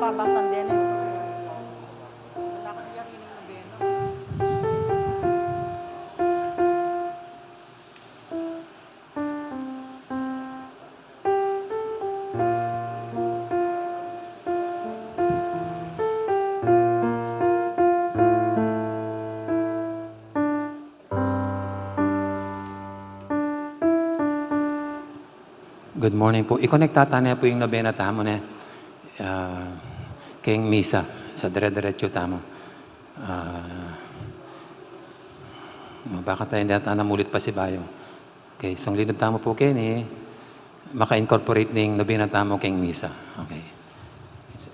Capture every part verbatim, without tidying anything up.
Papasan din eh. Wala kang yari ng nobena. Good morning po. I-connect tana pu ing nobena tamu, ne? Ah, keng misa, sa dire-diretsu tamu. Ah, baka tamu ing dana mulit pasibayu. Okay, sanglinub tamu pu keni, maka-incorporate ning nobena tamu keng misa. Okay.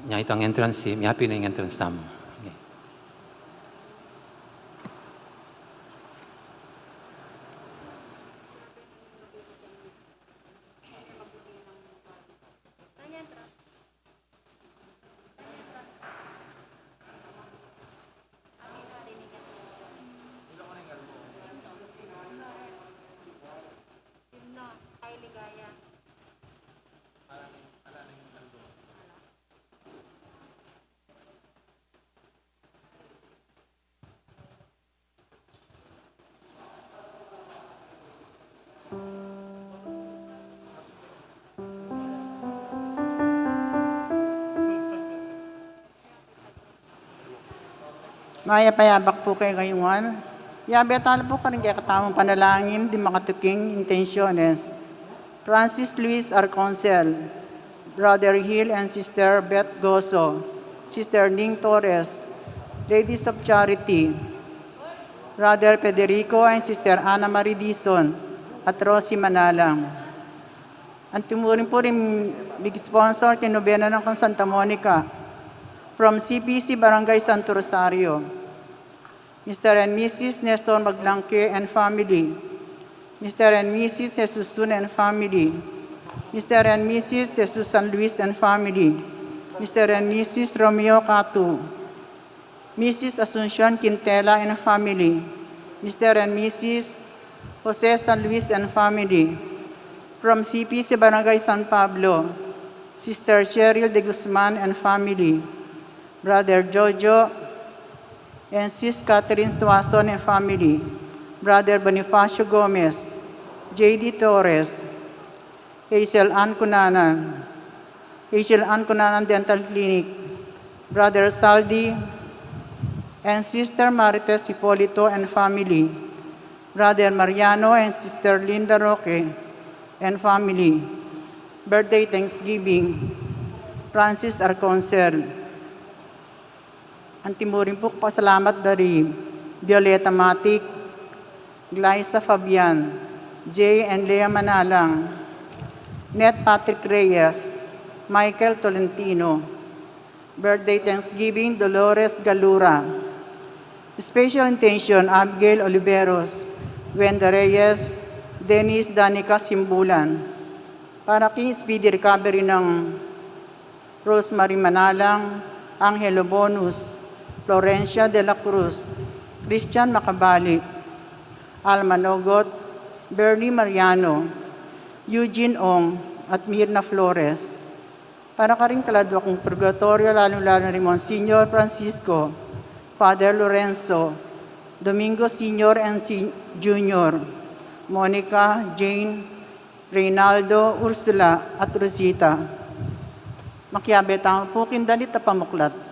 Nya itang entrance, si, miyapi na ing entrance tamu. Okay. Mayap a yabak pu kekayu ngan. Yabe tala pu karing kekatamung panalangin ding makatuking intensiones. Francis Luis Arconsel, Brother Hill and Sister Beth Goso, Sister Ning Torres, Ladies of Charity, Brother Federico and Sister Ana Marie Dizon, at Rosie Manalang. Antimurin pu ring big sponsor king nobena nang Santa Monica, from C P C Barangay Santo Rosario. Mister and Missus Nestor Maglangke and family. Mister and Missus Jesusun and family. Mister and Missus Jesus San Luis and family. Mister and Missus Romeo Catu. Missus Asuncion Quintela and family. Mister and Missus Jose San Luis and family. From C P C Barangay San Pablo, Sister Cheryl de Guzman and family. Brother Jojo and Sis Catherine Tuason and family. Brother Bonifacio Gomez, J D Torres, Hazel Ann Cunanan, Hazel Ann Cunanan Dental Clinic, Brother Saldi and Sister Marites Hipolito and family, Brother Mariano and Sister Linda Roque and family. Birthday Thanksgiving, Francis Arconsel. Antimurin pu pasalamat da ri Violeta Matic, Glyza Fabian, Jay and Lea Manalang, Ned Patrick Reyes, Michael Tolentino. Birthday Thanksgiving, Dolores Galura. Special intention, Abigail Oliveros, Wenda Reyes, Dennis Danica Simbulan. Para king speedy recovery nang Rosemary Manalang, Angelo Bonus, Florencia de la Cruz, Christian Macabali, Alma Nogot, Bernie Mariano, Eugene Ong, at Mirna Flores. Para karing kaladwa kung purgatorio, lalu-lalu na ri Monsignor Francisco, Father Lorenzo, Domingo Senior and Si-, Junior, Monica, Jane, Reynaldo, Ursula, at Rosita. Makiabe tamu pu king dalit a pamuklat.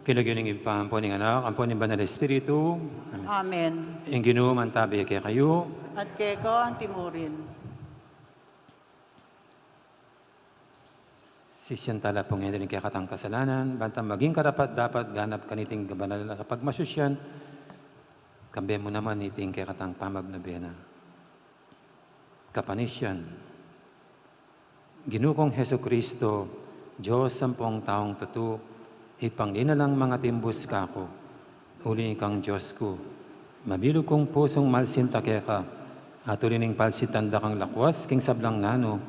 King lagyu ning Ibpa, ampo ning Anak, ampo ning Banal Espiritu. Amen. Amen. Ing Ginu mantabi kekayu. At keka antimurin. Sisian tala pu ngeni ring kekatang kasalanan, bantang maging karapat-dapat ganap kaniting banal a kapagmasusyan, kambe mu naman iting kekatang pamagnobena. Kapanisyan. Ginu kong Jesucristo, Dios ampong taung tutu, ipanglinalang mangatimbus kaku. Uli kang Dios ku, mabilug kung pusung malsinta keka, at uli ning palsintan da kang lakwas king sablang nanu,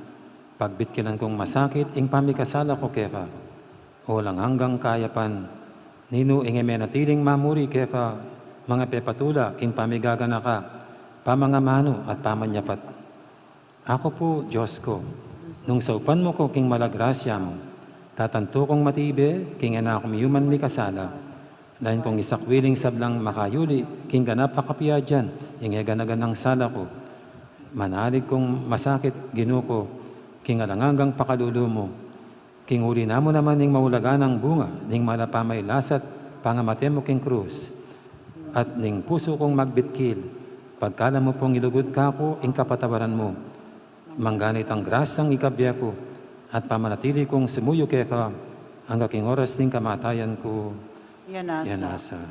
pagbitkilan kung masakit ing pamikasala ku keka. O alang anggang kayapan, ninu ing e menatiling mamuri keka, mangapepatula king pamigaganaka, pamangamanu at pamanyapat. Aku pu, Dios ku, nung saupan mu ku king mala grasya mu, tatantu kung matibe king e na ku miyuman mikasala. Lain kung isakwil ing sablang makayuli king ganap a kapiadan ing e gana-ganang sala ku. Manalig kung masakit, Ginu ku, king alang anggang pakalulu mu. King uli na mu naman ing maulagang bunga ning mala a pamailasa't pangamate mu king krus, at ning pusu kung magbitkil, pagkalam mu pung ilugud kaku ing kapatawaran mu. Mangganit ang grasyang ikabie ku, at pamanatili kung sumuyu keka angga king oras ning kamatayan ku. Yanasa. Yanasa.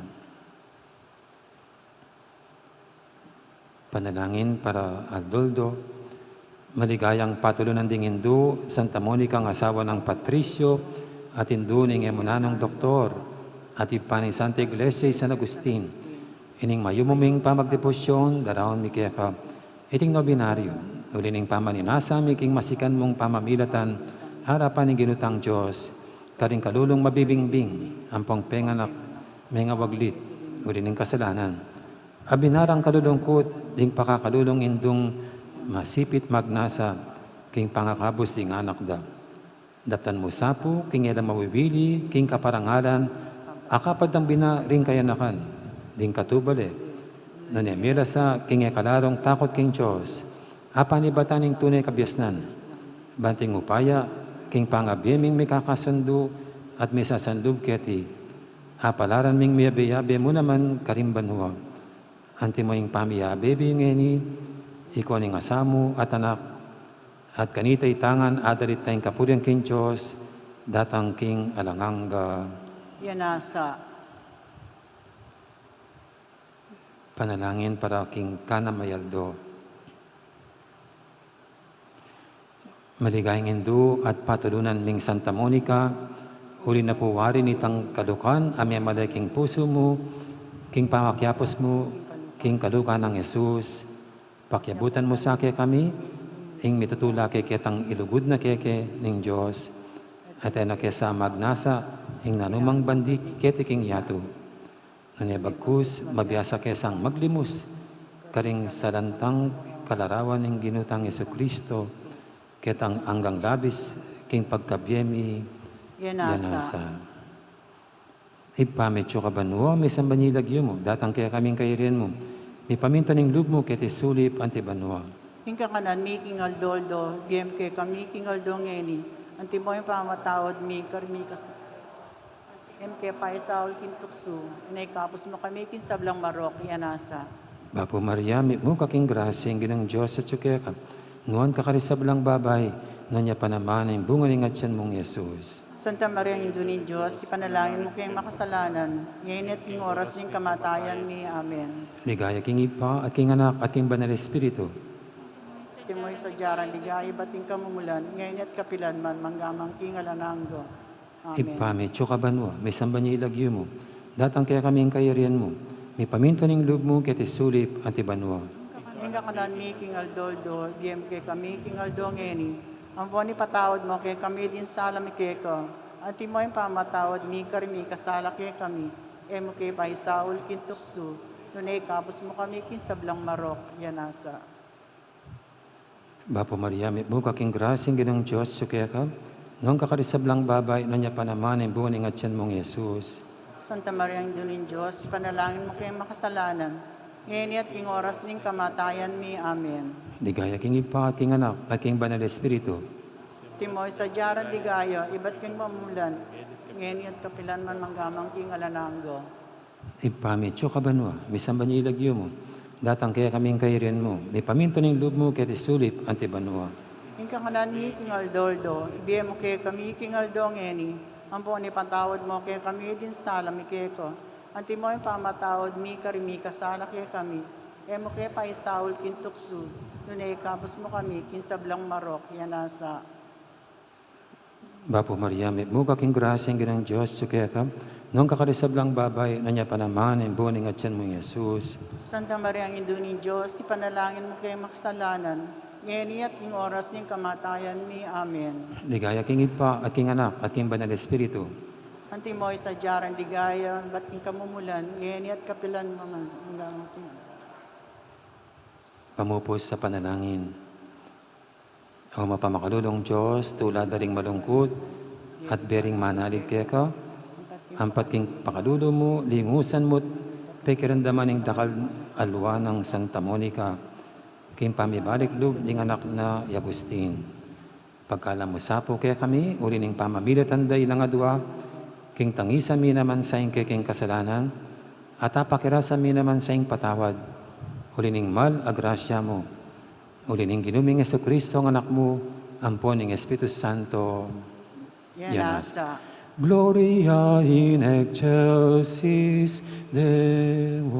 Panalangin para aldo-aldo. Maligayang patulunan ding indu, Santa Monica, asawa nang Patricio, at indu ning e mu nanung doktor, at ibpa ning Santa Iglesia i San Agustin. Ining mayumu ming pamagdebosyon, daraun mi keka iting nobenaryo, uli ning pamaninasa mi king masikan mung pamamilatan, arapan ning Ginu tang Dios, karing kalulung mabibingbing, ampong penganak, mengawaglit, uli ning kasalanan. Abinarang kalulungkut ding pakakalulung indung masipit magnasa king pangakabus ding anak da. Daptan mu sa pu king e la mawiwili king kaparangalan a kapad dang bina ring kayanakan ding katubale, nune mela sa king e kalarung takut king Dios, a panibatan ning tune kabiasnan. Banting upaya king pangabie ming mikakasundu at misasanlub keti, apalaran ming miyabe-yabe mu naman karing banua. Antimo ing pamiyabe mi ngeni, ikua ning asamu at anak, at kanita itangan adalit na ing kapurian king Dios, datang king alang angga. Yanasa. Panalangin para king Cana Mayaldo. Maligayang indu at patulunan ming Santa Monica, uli na pu wari nitang kalukan a memale king pusu mu, king pamakiapus mu king kalukan nang Jesus, pakiabutan mu sa kekami ing mitutula keketang ilugud na keke ning Dios, at e na ke sa magnasa ing nanumang bandi keti king yatu. Nune bagkus, mabiasa ke sang maglimus karing salantang kalarawan ning Ginu tang Jesucristo, ketang anggang labis king pagkabie mi. Yanasa. Yanasa. Ibpa mi atsu ka banua, misamban ya ing lagyu mu, datang kekami ing kayarian mu, mipamintuan ing lub mu keti sulip anti banua. Ing kakanan mi king aldo-aldo, ibie mu kekami king aldo ngeni, antimo ing pamamatawad mi karing mikas- E mu ke paisaul king tuksu, nune ikabus mu kami king sablang marok. Yanasa. Bapu Maria, mitmu ka king grasya, ing Ginung Dios atsu keka. Nuan ka karing sablang babai, nuan ya pa naman ing bunga ning atian mung Jesus. Santa Maria, Indu ning Dios, ipanalangin mu keng makasalanan, ngeni at king oras ning kamatayan mi. Amen. Ligaya king Ibpa, at king Anak, at king Banal Espiritu. Antimo ing sadya rang ligaya ibat king kamumulan, ngeni at kapilan man, mangga man king alang angga. Amen. Ibpa mi atsu ka banua, misamban ya ing lagyu mu. Datang kekami ing kayarian mu. Mipamintuan ing lub mu keti sulip anti banua. Ing kakanan mi king aldo-aldo, ibie mu kekami king aldo ngeni. Ampon ipatawad mu kekami ding sala mi keka, antimo ing pamamatawad mi karing mikasala kekami. E mu ke paisaul king tuksu, nune ikabus mu kami king sablang marok. Yanasa. Bapu Maria, mitmu ka king grasya, ing Ginung Dios atsu keka. Nuan ka karing sablang babai, nuan ya pa naman ing bunga ning atian mung Jesus. Santa Maria, Indu ning Dios, ipanalangin mu keng makasalanan, ngeni at king oras ning kamatayan mi. Amen. Ligaya king Ibpa, at king Anak, at king Banal Espiritu. Antimo ing sadya rang ligaya ibat king kamumulan, ngeni at kapilan man, mangga man king alang angga. Ibpa mi, atsu ka banua, misamban ya ing lagyu mu. Datang kekami ing kayarian mu. Mipamintuan ing lub mu keti sulip anti banua. Ing kakanan mi king aldo-aldo, ibie mu kekami king aldo ngeni. Ampon ipatawad mu kekami ding sala mi keka, anti mo ing pamamatawad mi karing mikasala kekami. E mu ke paisaul king tuksu, nune ikabus mu kami king sablang marok. Yana sa. Bapu Maria, mitmu ka king grasya, ing Ginung Dios atyu keka. Nuan ka karing sablang babai, at nuan ya pa naman ing bunga ning atian mu, i Jesus. Santa Maria, Indu ning Dios, ipanalangin mu keng makasalanan, ngeni at king oras ning kamatayan mi. Amen. Ligaya king Ibpa, at king Anak, at king Banal Espiritu. Antimo ing sadya rang ligaya ibat king kamumulan, ngeni at kapilan man, mangga man king. Pamupus a panalangin. O mapamakalulung Dios, tula da ring malungkut at bering manalig keka, ampat king pakalulu mu, lingusan mu't pakiramdaman ing dakal a lua nang Santa Monica king pamibalik lub ning anak na i Agustin. Pagkalub mu sa pu kekami, uli ning pamamilatan da ilang adua, king tangisan mi naman sa ing kekaming kasalanan, at apakirasan mi naman sa ing patawad, uli ning mal a grasya mu, uli ning Ginu ming Jesucristo, ing Anak mu, ampo ning Espiritu Santo. Yana sa. Gloria in excelsis Deo.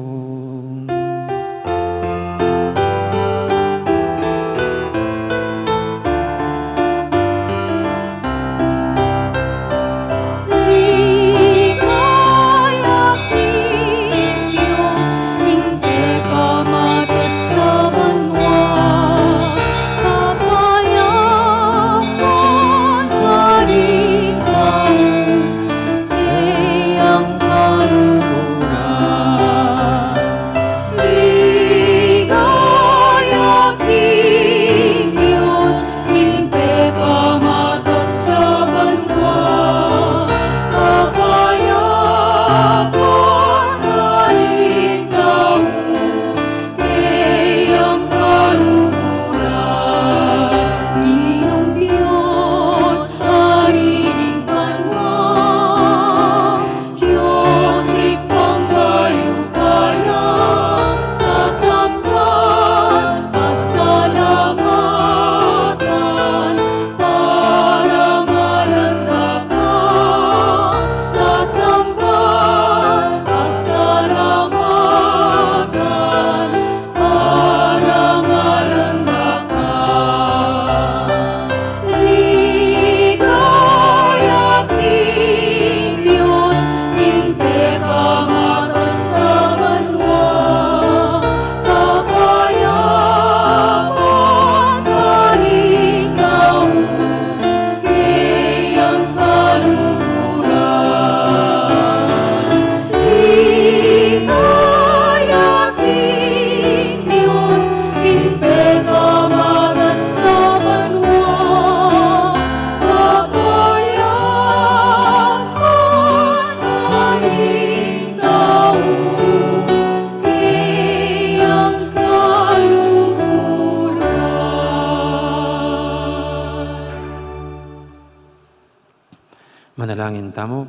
Manalangin tamu.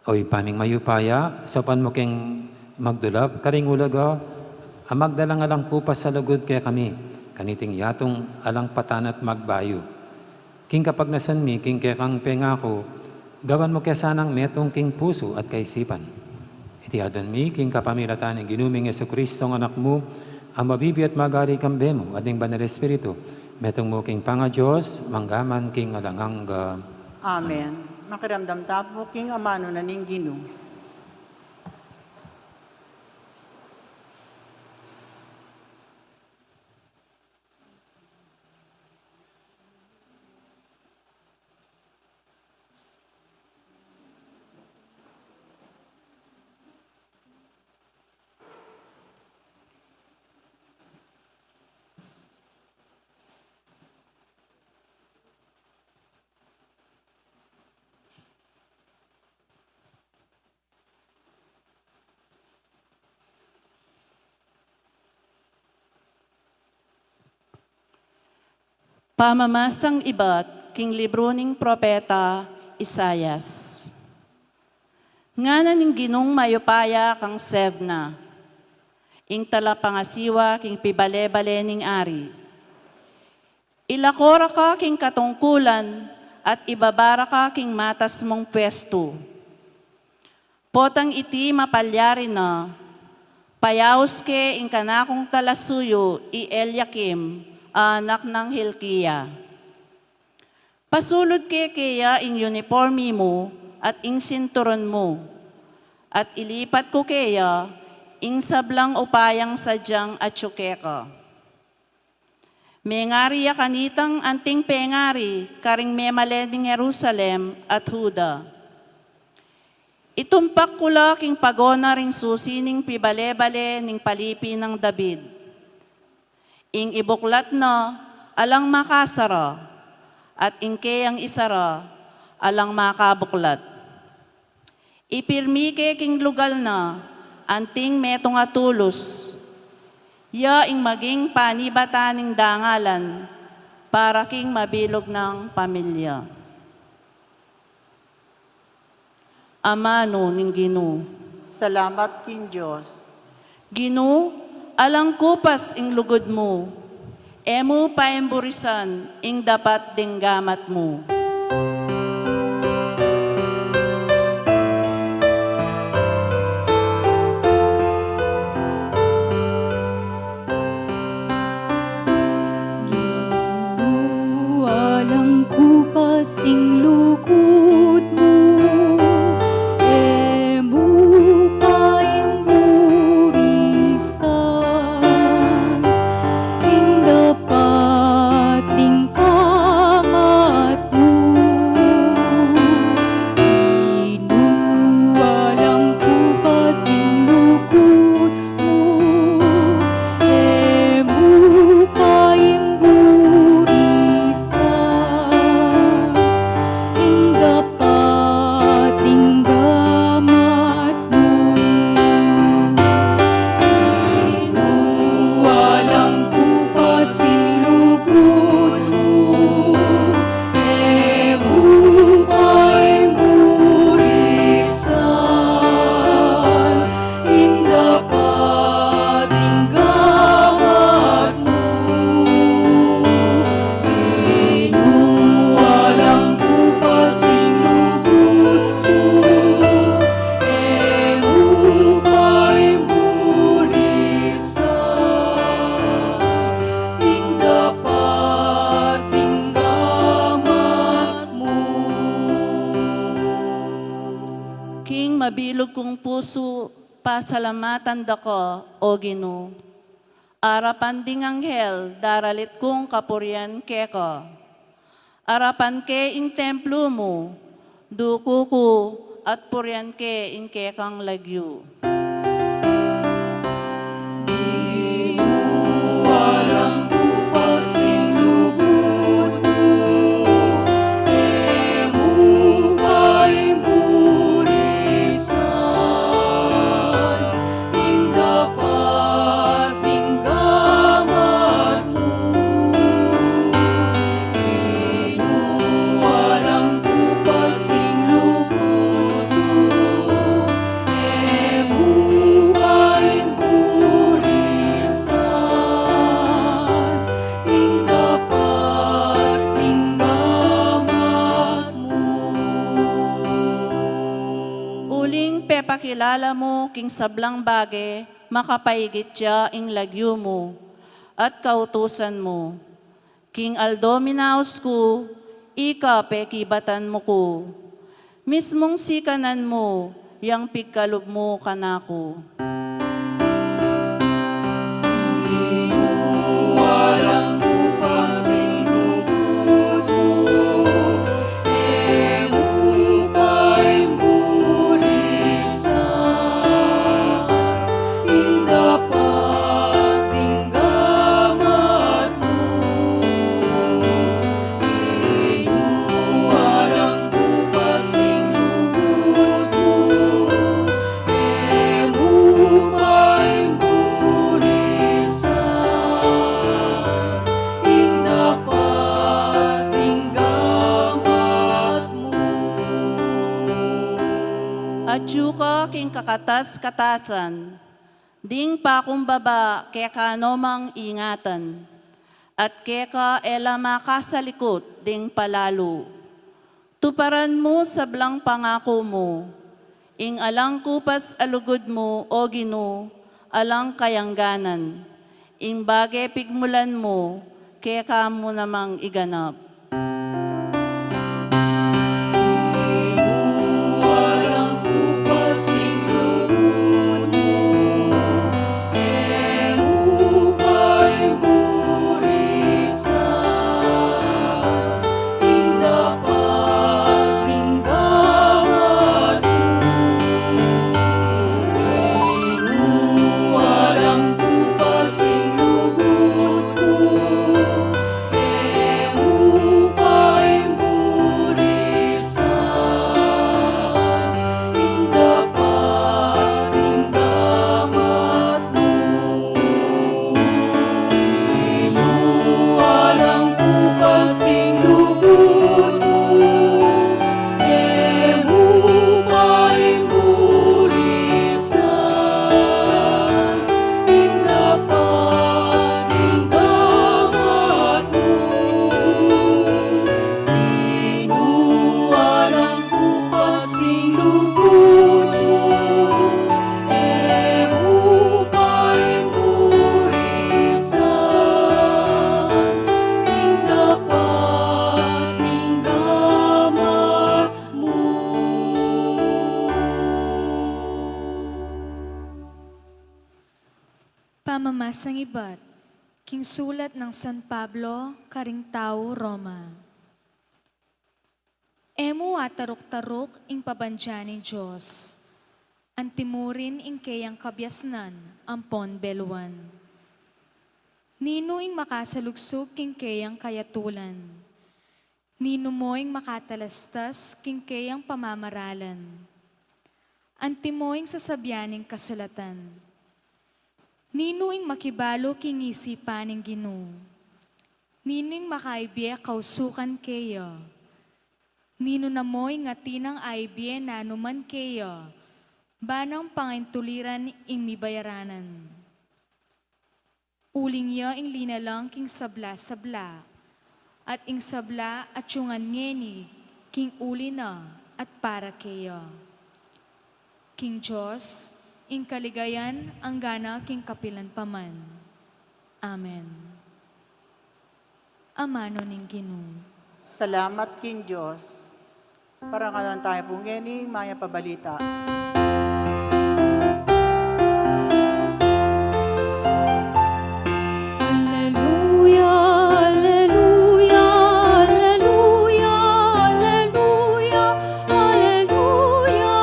O Ibpa ming mayupaya, saupan mu keng magdulap karing ulaga a magdalang alang kupas a lugud kekami, kaniting yatung alang patan at magbayu. King kapagnasan mi king kekang pengaku, gawan mu ke sanang metung king pusu at kaisipan. Iti adwan mi king kapamilatan ning Ginu ming Jesucristo, ing Anak mu, a mabibie at magari kambe mu at ning Banal Espiritu, metung mu king pangaDios, mangga man king alang angga. Amen. Makiramdam ta pu king amanu na ning Ginu. Pamamasang ibat King libru ning propeta Isaias. Ngana ning Ginung mayupaya kang Sebna, ing talapangasiwa king pibale-bale ning ari. Ilako ra ka king katungkulan at ibaba ra ka king matas mung puestu. Potang iti mapalyari na, payaus ke ing kanakung talasuyu i Eliakim a anak nang Hilkia. Pasulud ke keya ing unipormi mu at ing sinturon mu, at ilipat ku keya ing sablang upayang sadyang atyu keka. Mengari ya kanitang anting pengari karing memalen ning Jerusalem at Juda. Itumpak ku la king pagona ring susi ning pibale-bale ning palipi nang David. Ing ibuklat na alang makasara, at ing keyang isara alang makabuklat. Ipirmi ke king lugal na anting metung a tulus, ya ing maging panibatan ning dangalan para king mabilug nang pamilya. Amanu ning Ginu. Salamat king Dios. Ginu, alang kupas ing lugud mu, e mu paimburisan ing dapat ding gamat mu. Ginu, alang kupas ing lugud mu, e mu paimburisan ing dapat ding gamat mu. Ginu, alang kupas ing lugud mu, e mu paimburisan ing dapat ding gamat mu. Ginu, alang kupas ing lugud mu, e mu paimburisan ing dapat ding gamat mu. Ginu, alang kupas ing lugud mu, e mu paimburisan ing dapat ding gamat mu. King mabilug kung pusu, pasalamatan da ka, O Ginu. Arapan ding anghel, daralit kung kapurian keka. Arapan ke ing templu mu, duku ku at purian ke ing kekang lagyu. Ginu, alang kupas ing lugud mu, e mu paimburisan ing dapat ding gamat mu. Ginu, alang kupas ing lugud mu, e mu paimburisan ing dapat ding gamat mu. Uling pepakilala mu king sablang bage makapaigit ya ing lagyu mu at kautusan mu. King aldo minaus ku, ika pekibatan mu ku. Mismung sikanan mu yang pigkalub mu kanaku. Ginu, alang kupas ing lugud mu, e mu paimburisan ing dapat ding gamat mu. Ginu, alang kupas ing lugud mu, e mu kakatas-katasan, ding pakumbaba keka no mang ingatan, at keka e la makasalikut ding palalu. Tuparan mu sablang pangaku mu, ing alang kupas a lugud mu, O Ginu, alang kayangganan, ing bage pigmulan mu, keka mu namang iganap. Ginu, alang kupas ing lugud mu, e mu pa ing burisan, ing dapat ing gamat mu. Ginu, alang kupas ing lugud mu, e mu pa ing burisan, ing dapat ing gamat mu. Ginu, alang kupas ing lugud mu, e mu pa ing burisan, ing dapat ing gamat mu. Ginu, alang kupas ing lugud mu, e mu pa ing burisan, ing dapat ing gamat mu. Pamamasang ibat king sulat nang San Pablo karing tau Roma. E mu ataruk-taruk ing pabandian ning Dios, anti mu rin ing keyang kabiasnan ampon beluan. Ninu ing makasalugsug king keyang kayatulan? Ninu mo ing makatalastas king keyang pamamaralan? Anti mo ing sasabian ning kasulatan? Ninu ing makibalu king isipan ning Ginu? Ninu ing makaibie kausukan keya? Ninu na mo ing atin nang aibie nanuman keya, ba nang pangaintuliran ing mibayaranan? Uling ya ing linalang king sabla-sabla, at ing sabla atyungan ngeni king uli na at para keya. King Dios ing kaligayan anggana king kapilan pa man. Amen. Amanu ning Ginu. Salamat king Dios. Parangalan tamu pu ngeni ing mayap a balita. Alleluia, alleluia, alleluia, alleluia, alleluia.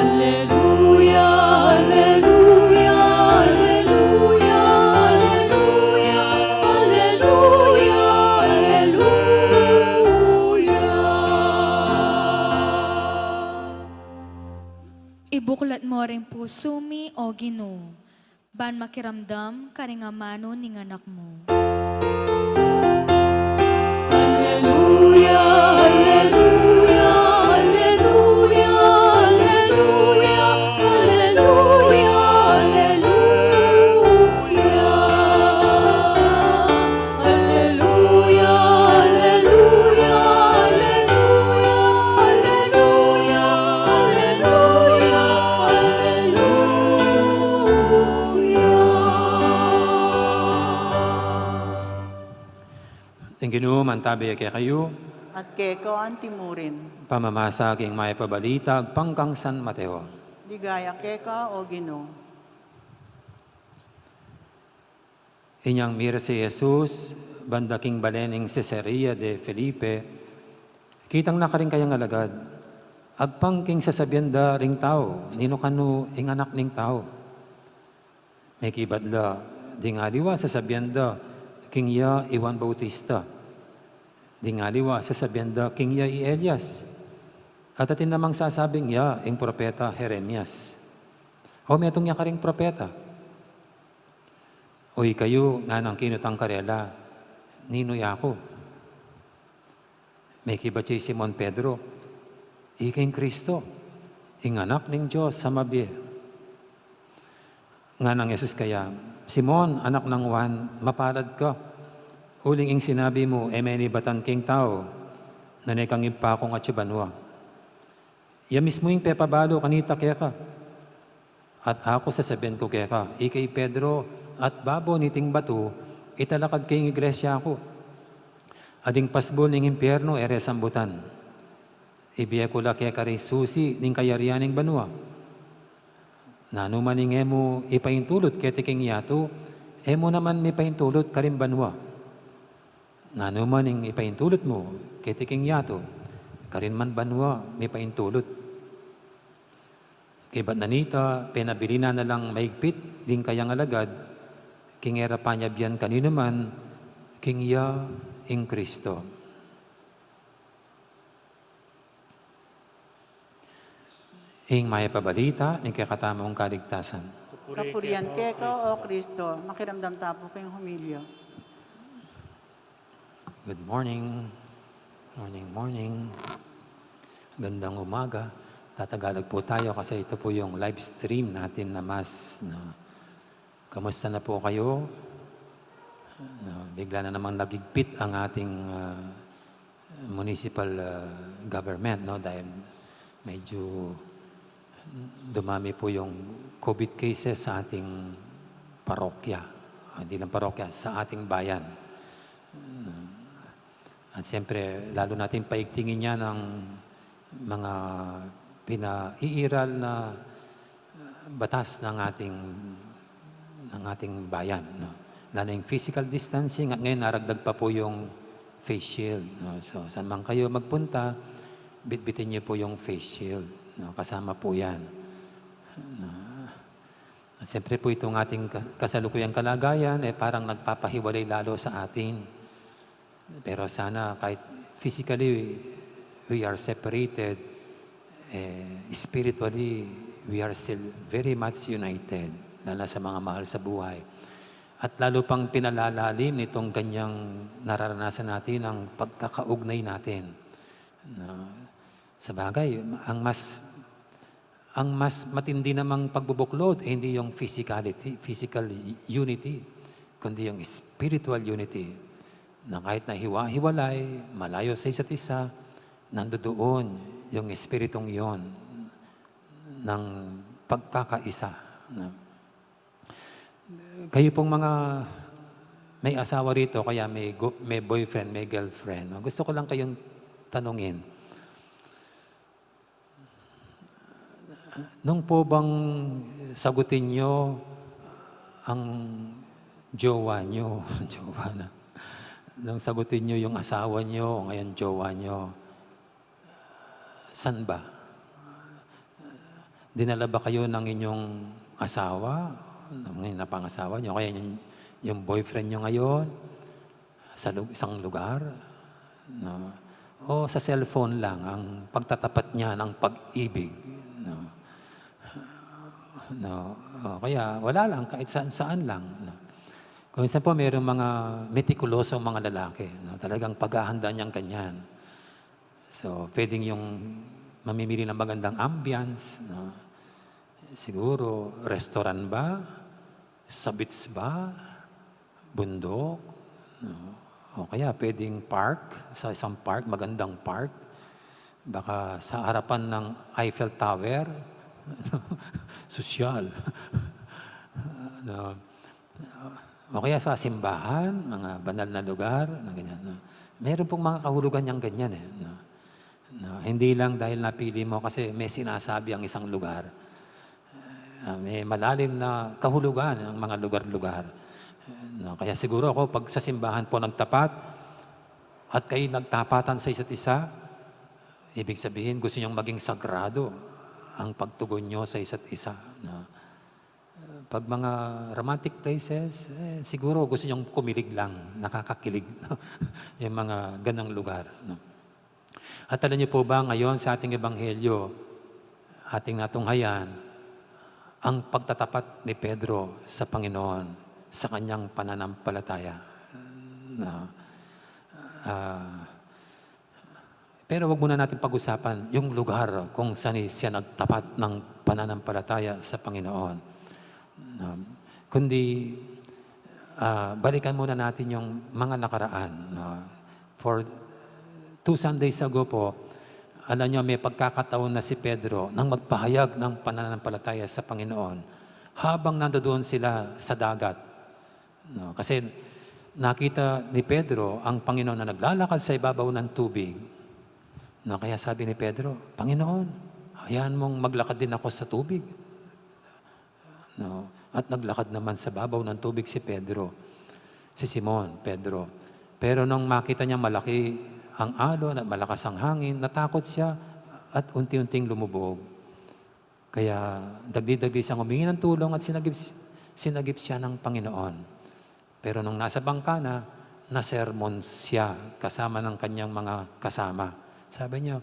Alleluia, alleluia, alleluia, alleluia, alleluia, alleluia. Ibuklat mo ring pusu mi, O Ginu, ban makiramdam karing amanu ning anak mu. Alleluia, alleluia, alleluia, alleluia, alleluia, alleluia. Alleluia, alleluia, alleluia, alleluia, alleluia, alleluia. Ing Ginu mantabi ya kekayu. At keka antimurin. Pamamasa king mayap a balita agpang kang San Mateo. Ligaya keka, O Ginu. Inyang mirasa i Jesus banda king bale ning Cesarea de Felipe, kitang na karing kayang alagad agpang king sasabian da ring tau, ninu kanu ing Anak ning Tau. Mekibat la, ding aliwa sasabian da king iya i Juan Bautista, ding aliwa sasabian da king iya i Elias, at atin namang sasabing iya ing propeta Jeremias, o metung ya karing propeta. O ikayu, nganang kinutang karela, ninu ya ku? Mekibat ya i Simon Pedro, "Ika ing Kristo, ing Anak ning Dios a mabie." Nganang Jesus kaya, "Simon, anak nang Juan, mapalad ka, uling ing sinabi mu e menibatan king tau, nune kang Ibpa kung atsu banua. Iya mismu ing pepabalu kanita keka. At aku sasabian ku keka, ika i Pedro, at babo niting batu italakad ke ing iglesia ku. At ding pasbul ning impiernu e re sambutan. Ibie ku la keka ring susi ning kayarian ning banua. Nanu man ing e mu ipaintulut keti king yatu, e mu naman mipaintulut karing banua. Nanu man ing ipaintulut mu keti king yatu, karin man banua mipaintulut." Kaybat na nita, penabilin na lang maigpit ding kayang alagad, king e ra panyabian kaninuman king iya ing Kristo. Ing mayap a balita ning kekatamung kaligtasan. Kapurian keka, O Kristo. Makiramdam ta pu king homilya. Good morning. Morning, morning. Gandang umaga. Tatagalog po tayo kasi ito po yung live stream natin na mass, no? Kamusta na po kayo? No, bigla na namang nagigpit ang ating, ah, municipal, ah, government, no? Dahil medyo dumami po yung COVID cases sa ating parokya. Ah, hindi lang parokya, sa ating bayan. At siyempre, lalo natin paigtingin yan ang mga pinaiiral na, ah, batas ng ating, ng ating bayan, no? Lalo na yung physical distancing, at ngayon naragdag pa po yung face shield, no? So, saan man kayo magpunta, bitbitin niyo po yung face shield, no? Kasama po yan. No? At siyempre po, itong ating kas-, kasalukuyang kalagayan, eh, parang nagpapahiwalay lalo sa atin. Pero sana kahit physically we are separated, eh, spiritually we are still very much united, lalo na sa mga mahal sa buhay. At lalo pang pinalalalim nitong ganyang nararanasan natin ang pagkakaugnay natin. No? Sabagay, ang mas Ang mas matindi namang pagbubuklod, eh, hindi yung physicality, physical unity, kundi yung spiritual unity. Na kahit na hiwa-hiwalay, malayo sa isa't isa, nandoon yung espiritong yon ng pagkakaisa. Na, kayo pong mga may asawa rito, kaya may go-, may boyfriend, may girlfriend, no? Gusto ko lang kayong tanungin. Nung po bang sagutin nyo ang jowa nyo, jowa na, nung sagutin nyo yung asawa nyo, o ngayon jowa nyo, san ba? Dinala ba kayo ng inyong asawa, ng napangasawa nyo, kaya yung, yung boyfriend nyo ngayon, sa lu-, isang lugar, no? O sa cellphone lang ang pagtatapat niya ng pag-ibig, no? No? O kaya wala lang, kahit saan-saan lang, no? Kung minsan po, mayroong mga metikulosong mga lalaki, no? Talagang paghahanda niyang ganyan. So, pwedeng yung mamimili ng magandang ambience, no? Siguro, restaurant ba? Sa beach ba? Bundok? No? O kaya pwedeng park, sa isang park, magandang park. Baka sa harapan ng Eiffel Tower. Sosyal. No? O kaya sa simbahan, mga banal na lugar, na ganyan, no? Meron pong mga kahulugan niyang ganyan, eh, no? No, hindi lang dahil napili mo kasi may sinasabi ang isang lugar. Ah, may malalim na kahulugan ang mga lugar-lugar. No, kaya siguro ako, pag sa simbahan po nagtapat at kayo nagtapatan sa isa't isa, ibig sabihin gusto niyong maging sagrado ang pagtugon niyo sa isa't isa, no? Pag mga romantic places, eh, siguro gusto niyong kumilig lang, nakakakilig, no? Yung mga ganang lugar, no? At alam niyo po ba, ngayon sa ating ebanghelyo, ating natunghayan, ang pagtatapat ni Pedro sa Panginoon, sa kanyang pananampalataya. Na, ah, Pero wag muna natin pag-usapan yung lugar kung saan siya nagtapat ng pananampalataya sa Panginoon. Um, kundi, ah, balikan muna natin yung mga nakaraan, no? For two Sundays ago po, alam nyo, may pagkakataon na si Pedro nang magpahayag ng pananampalataya sa Panginoon habang nandoon sila sa dagat. No? Kasi nakita ni Pedro ang Panginoon na naglalakad sa ibabaw ng tubig. No? Kaya sabi ni Pedro, "Panginoon, hayaan mong maglakad din ako sa tubig." No? At naglakad naman sa babaw ng tubig si Pedro, si Simon Pedro. Pero nung makita niya malaki ang alon at malakas ang hangin, natakot siya at unti-unting lumubog. Kaya dagli-dagli siyang humingi ng tulong at sinagip, sinagip siya ng Panginoon. Pero nung nasa bangka na, nasermon siya kasama ng kanyang mga kasama. Sabi niya,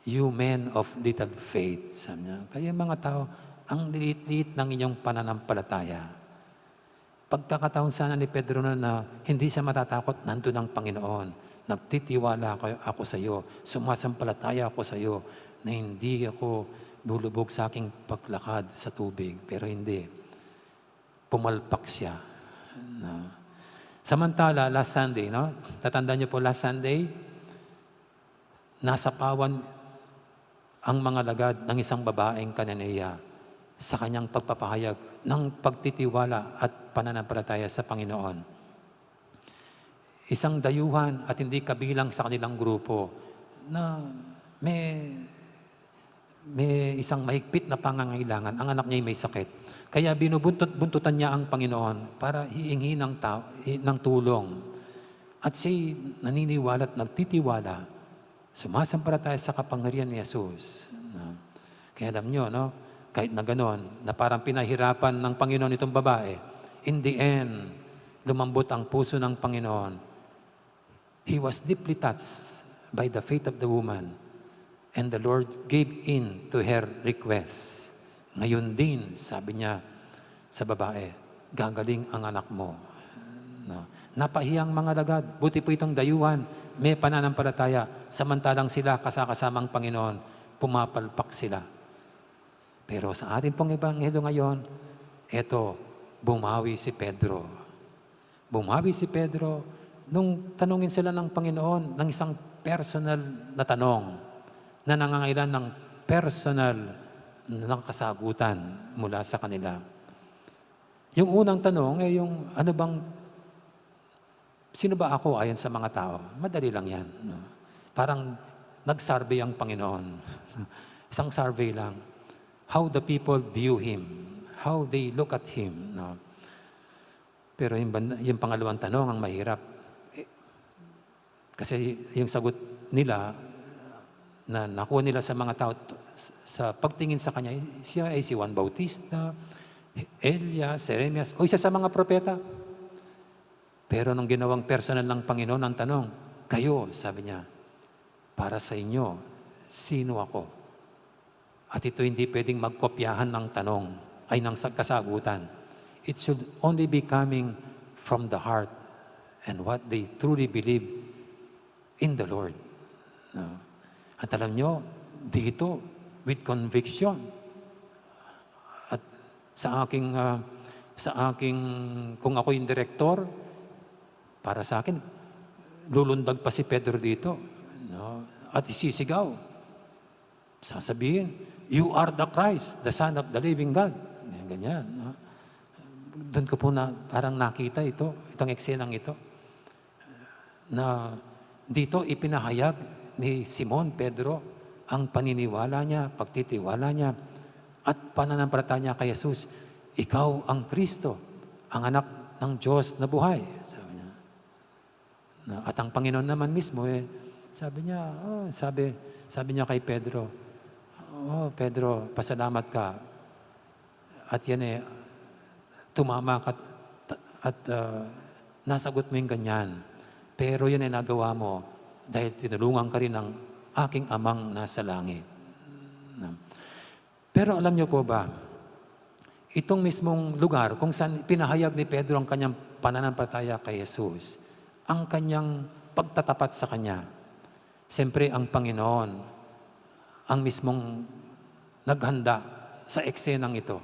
"You men of little faith," sabi niya. Kaya mga tao, ang liit-liit ng inyong pananampalataya. Pagkakataon sana ni Pedro na, na hindi siya matatakot, nandun ang Panginoon. "Nagtitiwala ako, ako sa iyo. Sumasampalataya ako sa iyo na hindi ako lulubog sa aking paglakad sa tubig." Pero hindi. Pumalpak siya. No? Samantala, last Sunday, no? Tatandaan niyo po, last Sunday, nasapawan ang mga lagad ng isang babaeng Cananea sa kanyang pagpapahayag ng pagtitiwala at pananampalataya sa Panginoon. Isang dayuhan at hindi kabilang sa kanilang grupo na may, may isang mahigpit na pangangailangan, ang anak niya may sakit. Kaya binubuntot-buntutan niya ang Panginoon para hihingi ng, ta- ng tulong. At siya'y naniniwala at nagtitiwala, sumasampalataya sa kapangyarihan ni Jesus. No? Kaya alam nyo, no? Kahit na ganon, na parang pinahirapan ng Panginoon itong babae, in the end, lumambot ang puso ng Panginoon. He was deeply touched by the faith of the woman, and the Lord gave in to her request. Ngayon din, sabi niya sa babae, "Gagaling ang anak mo." No? Napahiya ang mga lagad. Buti po itong dayuhan, may pananampalataya, samantalang sila kasakasamang Panginoon, pumapalpak sila. Pero sa ating pong ebanghelyo ngayon, eto, bumawi si Pedro. Bumawi si Pedro nung tanungin sila ng Panginoon ng isang personal na tanong na nangangailangan ng personal na kasagutan mula sa kanila. Yung unang tanong, eh, yung, "Ano bang, sino ba ako ayon sa mga tao?" Madali lang yan, no? Parang nag-survey ang Panginoon. Isang survey lang. How the people view him, how they look at him, no? Pero yung, ban- yung pangalawang tanong ang mahirap. Eh, kasi yung sagot nila na nakuha nila sa mga tao, t- sa pagtingin sa kanya, siya ay si Juan Bautista, Elias, Jeremias, o isa sa mga propeta. Pero nung ginawang personal ng Panginoon ang tanong, "Kayo," sabi niya, "para sa inyo, sino ako?" At ito hindi pwedeng magkopyahan ng tanong, ay ng sag- kasagutan. It should only be coming from the heart and what they truly believe in the Lord. No? At alam nyo, dito, with conviction, at sa aking, ah, sa aking, kung ako yung direktor, para sa akin, lulundag pa si Pedro dito. No? At isisigaw. Sasabihin, "You are the Christ, the Son of the living God." Ganyan, ganyan, no? Doon ko po na, parang nakita ito, itong eksenang ito. Na dito ipinahayag ni Simon Pedro ang paniniwala niya, pagtitiwala niya, at pananampalataya niya kay Jesus. "Ikaw ang Kristo, ang Anak ng Diyos na buhay," sabi niya. Na, at ang Panginoon naman mismo, eh, sabi niya, oh, sabi, sabi niya kay Pedro, "Oh, Pedro, pasalamat ka. At yan, eh, tumama ka at, at, ah, nasagot mo yung ganyan. Pero yun ay nagawa mo dahil tinulungan ka rin ng aking Amang nasa langit." Na, pero alam niyo po ba, itong mismong lugar kung saan pinahayag ni Pedro ang kanyang pananampalataya kay Jesus, ang kanyang pagtatapat sa kanya, Siyempre, ang Panginoon ang mismong naghanda sa eksenang ito.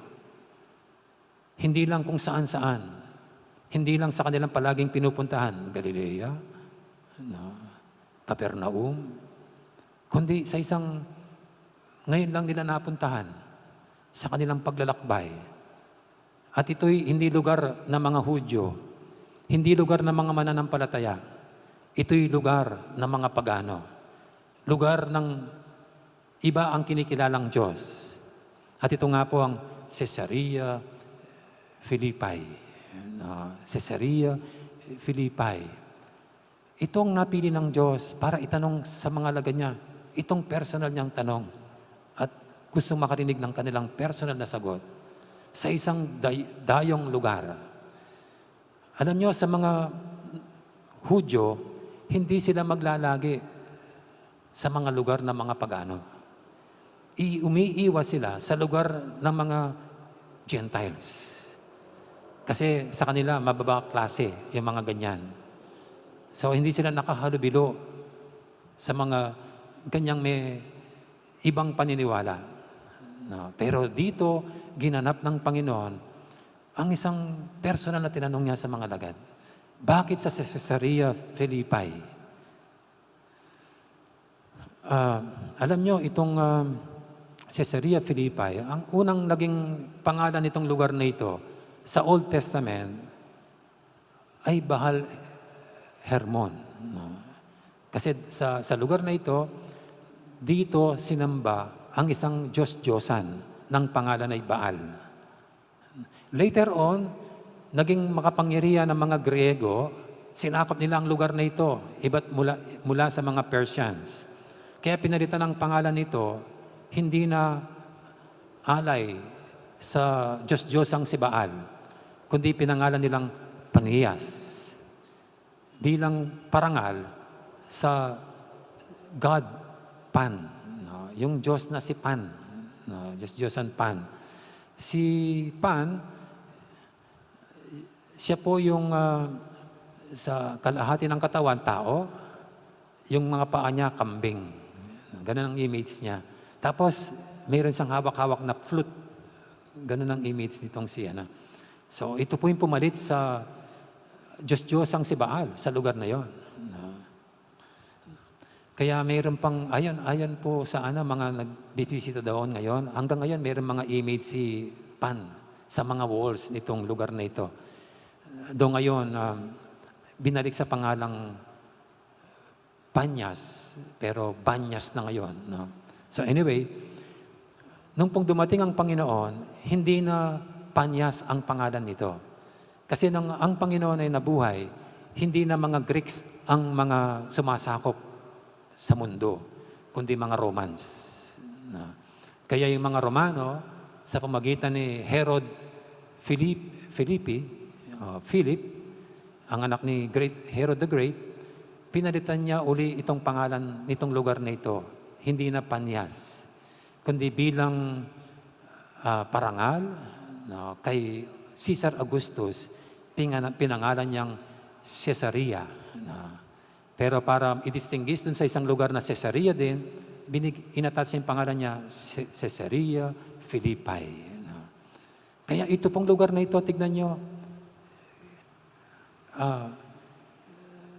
Hindi lang kung saan-saan. Hindi lang sa kanilang palaging pinupuntahan, Galilea, no, Capernaum, kundi sa isang ngayon lang nila napuntahan sa kanilang paglalakbay. At ito'y hindi lugar ng mga Hudyo, hindi lugar ng mga mananampalataya. Ito'y lugar ng mga pagano. Lugar ng iba ang kinikilalang Diyos. At ito nga po ang Caesarea Philippi. No? Caesarea Philippi. Ito ang napili ng Diyos para itanong sa mga alagad niya itong personal niyang tanong. At gusto makarinig ng kanilang personal na sagot sa isang day- dayong lugar. Alam niyo, sa mga Hudyo, hindi sila maglalagi sa mga lugar ng mga pagano. I- umiiwas sila sa lugar ng mga Gentiles. Kasi sa kanila, mababa klase yung mga ganyan. So, hindi sila nakahalubilo sa mga ganyang may ibang paniniwala. No? Pero dito, ginanap ng Panginoon ang isang personal na tinanong niya sa mga alagad. Bakit sa Caesarea Philippi? Ah, alam nyo, itong ah, Caesarea Philippi, ang unang naging pangalan nitong lugar na ito sa Old Testament ay Baal Hermon. No? Kasi sa, sa lugar na ito, dito sinamba ang isang diyos-diyosan ng pangalan ay Baal. Later on, naging makapangyarihan ang mga Griego, sinakop nila ang lugar na ito, iba't mula, mula sa mga Persians. Kaya pinalitan ang pangalan nito, hindi na alay sa diyos-diyosang si Baal, kundi pinangalan nilang Panias bilang parangal sa god Pan, no? Yung diyos na si Pan, no? Diyos-diyosan Pan. Si Pan, siya po yung ah, sa kalahati ng katawan, tao, yung mga paa niya, kambing. Ganun ang image niya. Tapos, mayroon siyang hawak-hawak na flute. Ganun ang image nitong si ano. So, ito po yung pumalit sa diyos-diyosang si Baal sa lugar na yon. No? Kaya mayroon pang, ayan, ayan po sa ano, mga nagbibisita doon ngayon. Hanggang ngayon, mayroon mga image si Pan sa mga walls nitong lugar na ito. Doon ngayon, um, binalik sa pangalang Panyas, pero Banyas na ngayon. No? So anyway, nung pong dumating ang Panginoon, hindi na Panyas ang pangalan nito. Kasi nang ang Panginoon ay nabuhay, hindi na mga Greeks ang mga sumasakop sa mundo, kundi mga Romans. No? Kaya yung mga Romano, sa pamagitan ni Herod Philip, Philippi, uh, Philip, ang anak ni Great, Herod the Great, pinalitan niya uli itong pangalan nitong lugar na ito. Hindi na Panyas, kundi bilang ah, parangal, no, kay Caesar Augustus, pingana- pinangalan niyang Caesarea. No. Pero para i-distinguish dun sa isang lugar na Caesarea din, binig- inatas niya yung pangalan niya Ce- Caesarea Philippi. No. Kaya ito pong lugar na ito, tignan nyo, ah,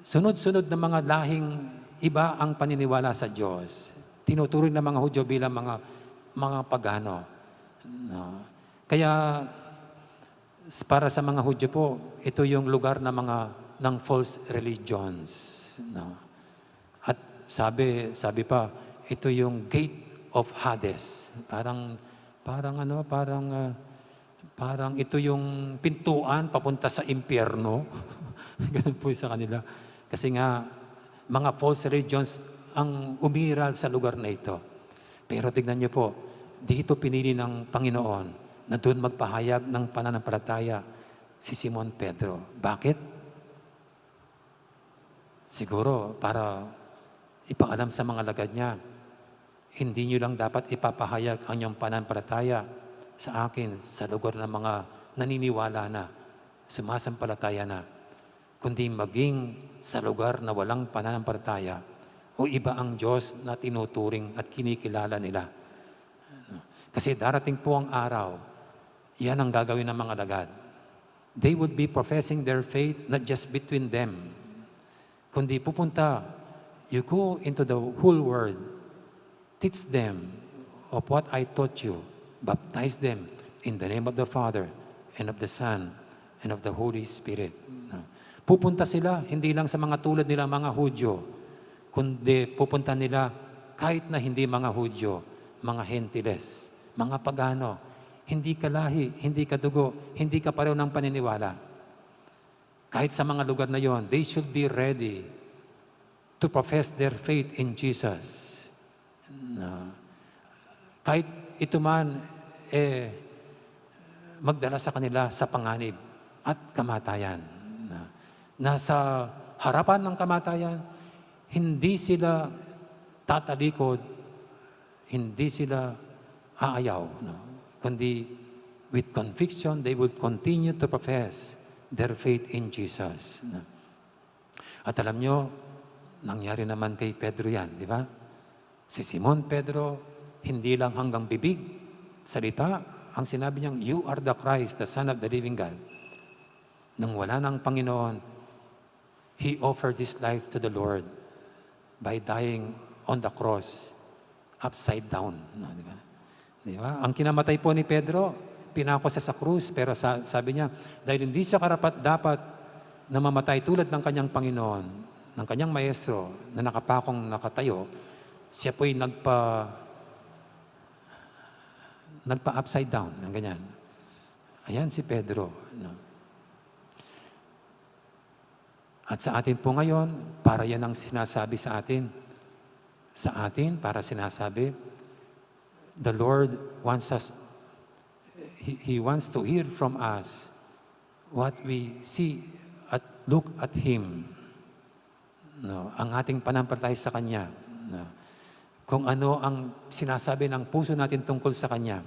sunod-sunod na mga lahing iba ang paniniwala sa Diyos. Tinuturing ng mga Hudyo bilang mga, mga pagano. No? Kaya s- para sa mga Hudyo po, ito yung lugar ng mga ng false religions. No? At sabi, sabi pa, ito yung gate of Hades. Parang, parang ano, parang, ah, parang ito yung pintuan papunta sa impyerno. Ganun po sa kanila. Kasi nga, mga false religions ang umiral sa lugar na ito. Pero tignan niyo po, dito pinili ng Panginoon na doon magpahayag ng pananampalataya si Simon Pedro. Bakit? Siguro para ipaalam sa mga lagad niya, hindi niyo lang dapat ipapahayag ang inyong pananampalataya sa akin sa lugar ng mga naniniwala na, sumasampalataya na, kundi maging sa lugar na walang pananampalataya, O iba ang Diyos na tinuturing at kinikilala nila? Kasi darating po ang araw, yan ang gagawin ng mga alagad. They would be professing their faith not just between them, kundi pupunta, "You go into the whole world, teach them of what I taught you, baptize them in the name of the Father, and of the Son, and of the Holy Spirit." No? Pupunta sila, hindi lang sa mga tulad nila, mga Hudyo, kundi pupunta nila kahit na hindi mga Hudyo, mga Hentiles, mga pagano, hindi kalahi, hindi kadugo, hindi kapareho ng paniniwala. Kahit sa mga lugar na yon, they should be ready to profess their faith in Jesus. Na kahit ito man, eh, magdala sa kanila sa panganib at kamatayan. Na, na sa harapan ng kamatayan, hindi sila tatalikod, hindi sila aayaw, no? Kundi with conviction, they will continue to profess their faith in Jesus, no? At alam nyo, nangyari naman kay Pedro yan, di ba? Si Simon Pedro, hindi lang hanggang bibig, salita, ang sinabi niyang, "You are the Christ, the Son of the living God." Nung wala na ang Panginoon, he offered his life to the Lord by dying on the cross, upside down. No, di ba? Di ba? Ang kinamatay po ni Pedro, pinako siya sa krus, pero sa, sabi niya, dahil hindi siya karapat-dapat na mamatay tulad ng kanyang Panginoon, ng kanyang Maestro, na nakapakong nakatayo, siya po'y nagpa, nagpa-upside down, ng ganyan. Ayan si Pedro, no? At sa atin po ngayon, para yan ang sinasabi sa atin. Sa atin, para sinasabi, the Lord wants us, he, he wants to hear from us what we see at look at Him. No, ang ating pananampalataya sa Kanya. No, kung ano ang sinasabi ng puso natin tungkol sa Kanya.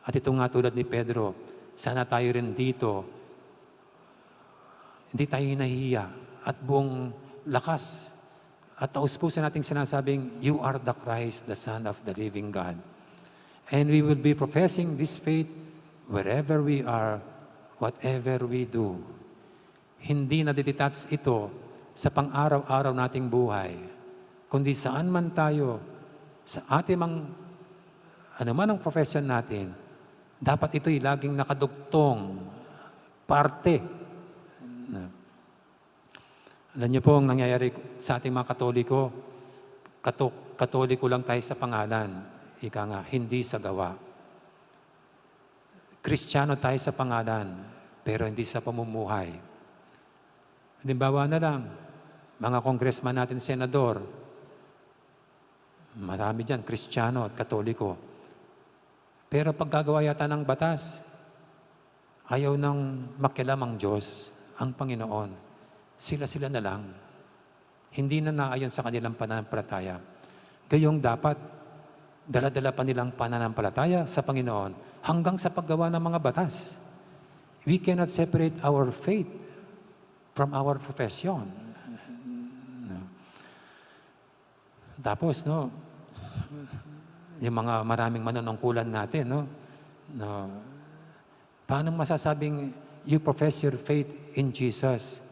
At ito nga, tulad ni Pedro, sana tayo rin dito, hindi tayo nahihiya at buong lakas at taus-puso nating sinasabing, "You are the Christ, the Son of the living God." And we will be professing this faith wherever we are, whatever we do. Hindi nadidetach ito sa pang-araw-araw nating buhay, kundi saan man tayo, sa ating mang, ano man ang profession natin, dapat ito'y laging nakadugtong, parte. Alam niyo po ang nangyayari sa ating mga Katoliko? Kato-, Katoliko lang tayo sa pangalan, ika nga, hindi sa gawa. Kristiyano tayo sa pangalan, pero hindi sa pamumuhay. Halimbawa na lang, mga congressman natin, senador, marami diyan, Kristiyano at Katoliko. Pero paggagawa yata ng batas, ayaw nang makialam ang Diyos, ang Panginoon. Sila-sila na lang. Hindi na naayon sa kanilang pananampalataya. Gayong dapat, dala-dala pa nilang pananampalataya sa Panginoon hanggang sa paggawa ng mga batas. We cannot separate our faith from our profession. No? Tapos, no, yung mga maraming manunungkulan natin, no, no, paano masasabing you profess your faith in Jesus,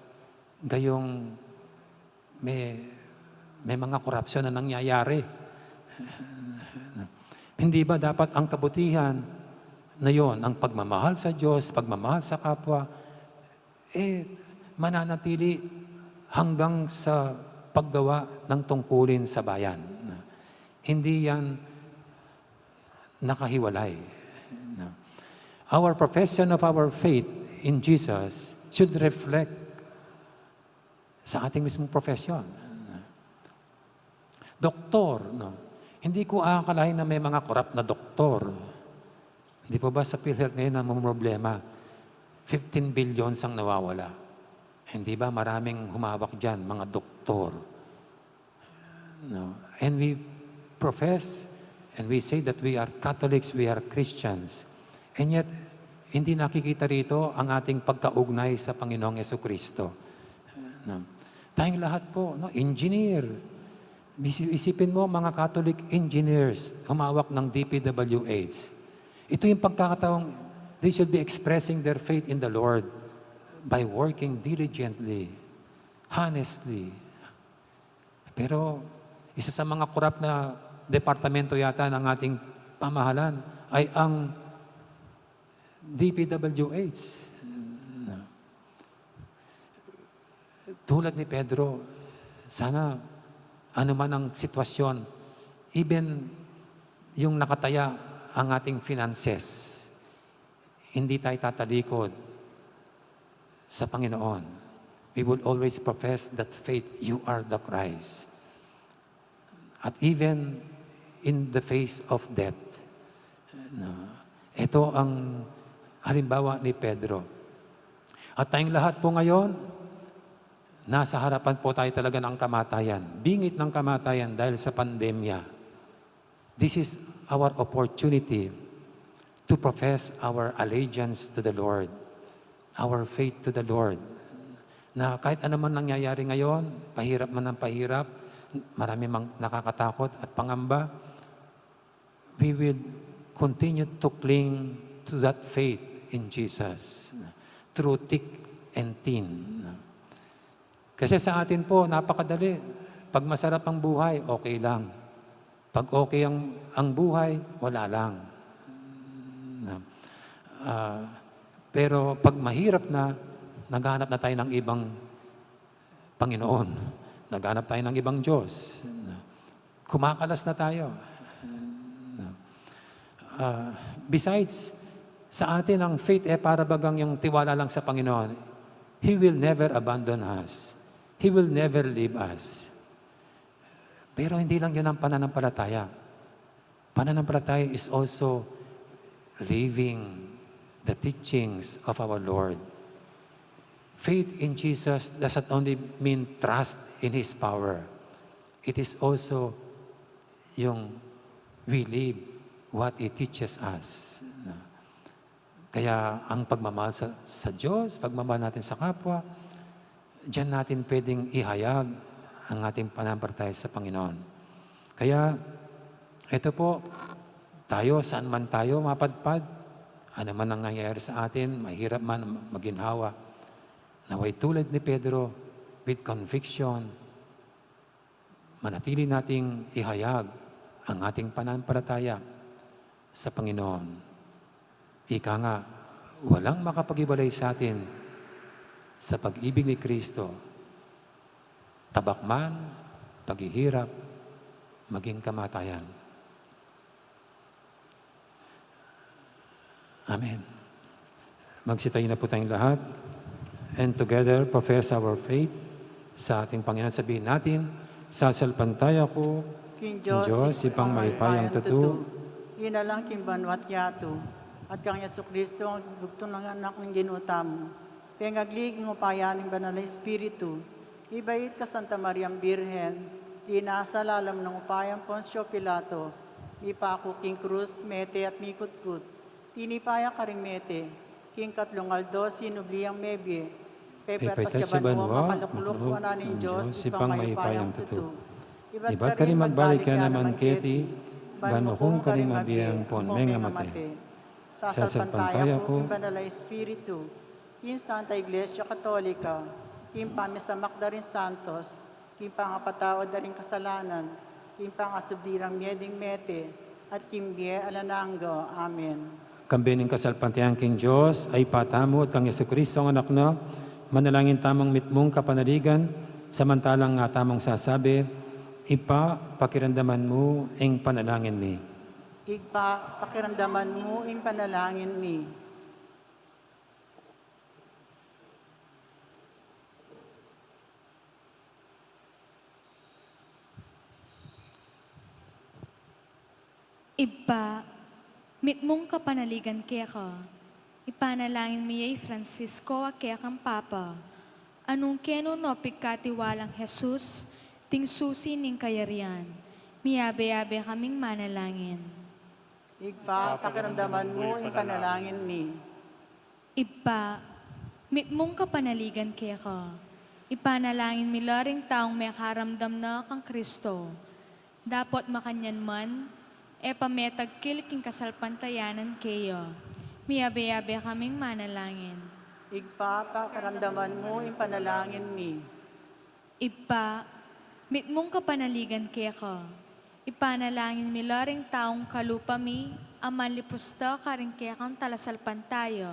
gayong may, may mga korupsyon na nangyayari? Hindi ba dapat ang kabutihan na yon, ang pagmamahal sa Diyos, pagmamahal sa kapwa, eh, mananatili hanggang sa paggawa ng tungkulin sa bayan? Hindi yan nakahiwalay. Our profession of our faith in Jesus should reflect sa ating mismong profession. Doktor, no? Hindi ko akalain na may mga korap na doktor. Di po ba sa PhilHealth ngayon ang problema? Fifteen billion sang nawawala. Hindi ba maraming humawak diyan, mga doktor? No? And we profess and we say that we are Catholics, we are Christians. And yet, hindi nakikita rito ang ating pagkaugnay sa Panginoong Yesu Kristo. No? Tayong lahat po, no? Engineer, Isi-, isipin mo, mga Catholic engineers, humawak ng D P W H. Ito yung pagkakataong they should be expressing their faith in the Lord by working diligently, honestly. Pero isa sa mga korap na departamento yata ng ating pamahalan ay ang D P W H. Tulad ni Pedro, sana anuman ang sitwasyon, even yung nakataya ang ating finances, hindi tayo tatalikod sa Panginoon. We will always profess that faith, "You are the Christ." At even in the face of death. No? Ito ang halimbawa ni Pedro. At tayong lahat po ngayon, nasa harapan po tayo talaga ng kamatayan. Bingit ng kamatayan dahil sa pandemya. This is our opportunity to profess our allegiance to the Lord, our faith to the Lord. Na kahit ano man nangyayari ngayon, pahirap man ang pahirap, marami mang nakakatakot at pangamba, we will continue to cling to that faith in Jesus through thick and thin. Kasi sa atin po, napakadali. Pag masarap ang buhay, okay lang. Pag okay ang, ang buhay, wala lang. Ah, pero pag mahirap na, naghahanap na tayo ng ibang Panginoon. Naghahanap tayo ng ibang Diyos. Kumakalas na tayo. Ah, besides, sa atin ang faith, eh, para bagang yung tiwala lang sa Panginoon. He will never abandon us. He will never leave us. Pero hindi lang yun ang pananampalataya. Pananampalataya is also living the teachings of our Lord. Faith in Jesus doesn't only mean trust in His power. It is also yung we live what He teaches us. Kaya ang pagmamahal sa, sa Diyos, pagmamahal natin sa kapwa, diyan natin pwedeng ihayag ang ating pananampalataya sa Panginoon. Kaya, ito po, tayo, saan man tayo mapadpad, ano man ang nangyayari sa atin, mahirap man, maginhawa, naway tulad ni Pedro, with conviction, manatili nating ihayag ang ating pananampalataya sa Panginoon. Ika nga, walang makapaghiwalay sa atin sa pag-ibig ni Kristo, tabak man, paghihirap, maging kamatayan. Amen. Magsitayo na po tayong lahat. And together, profess our faith sa ating Panginoon. Sabihin natin, "Sasalpantaya ku king Dios, Ibpang mayupayang tutu, linalang king banua't yatu, at kang Jesucristo, a bugtung Anak ning Ginu tamu, pengagli king upaya ning Banal a Espiritu, ibait kang Santa Mariang Birhen, linasa lalam ning upaya nang Poncio Pilato, mipaku king krus, mete at mikutkut, tinipa ya karing mete, king katlung aldo sinubli yang mebie, pepaitas ya banua, makalukluk wanan ning Dios, Ibpang mayupayang tutu. Ibat karin magbalik ya naman keti, ban makuanan karing mabie ampon mengamate. Sasalpantaya ku king Banal a Espiritu, king Santa Iglesia Katolika, king pamisamak da ring santos, king pangapatawad da ring kasalanan, king pangasubli rang mie ding mete, at king bie alang angga. Amen." Kambe ning kasalpantayan king Dios, Ibpa tamu, at kang Jesucristo a Anak na, manalangin tamung mitmung kapanaligan, samantalang nga tamung sasabi, "Ibpa, pakiramdaman mu ing panalangin mi." Ibpa, pakiramdaman mu ing panalangin mi. Ibpa, mitmung kapanaligan keka, ipanalangin mi ya i Francisco a kekang Papa, a nung kenu no pigkatiwalang Jesus, ding susi ning kayarian, miyabe-yabe kaming manalangin. Ibpa, pakiramdaman mu ing panalangin mi. Ibpa, mitmung kapanaligan keka, Ipanalangin mi la ring taung mekaramdam na kang Kristo. Dapot makanyan man, e pa metagkil king kasalpantayanan keya. Miyabe-yabe kaming manalangin. Ibpa, pakiramdaman mu ing panalangin mi. Ibpa, mitmung kapanaligan keka. Ipanalangin mi la ring taung kalupa mi a manlipusta karing kekang talasalpantaya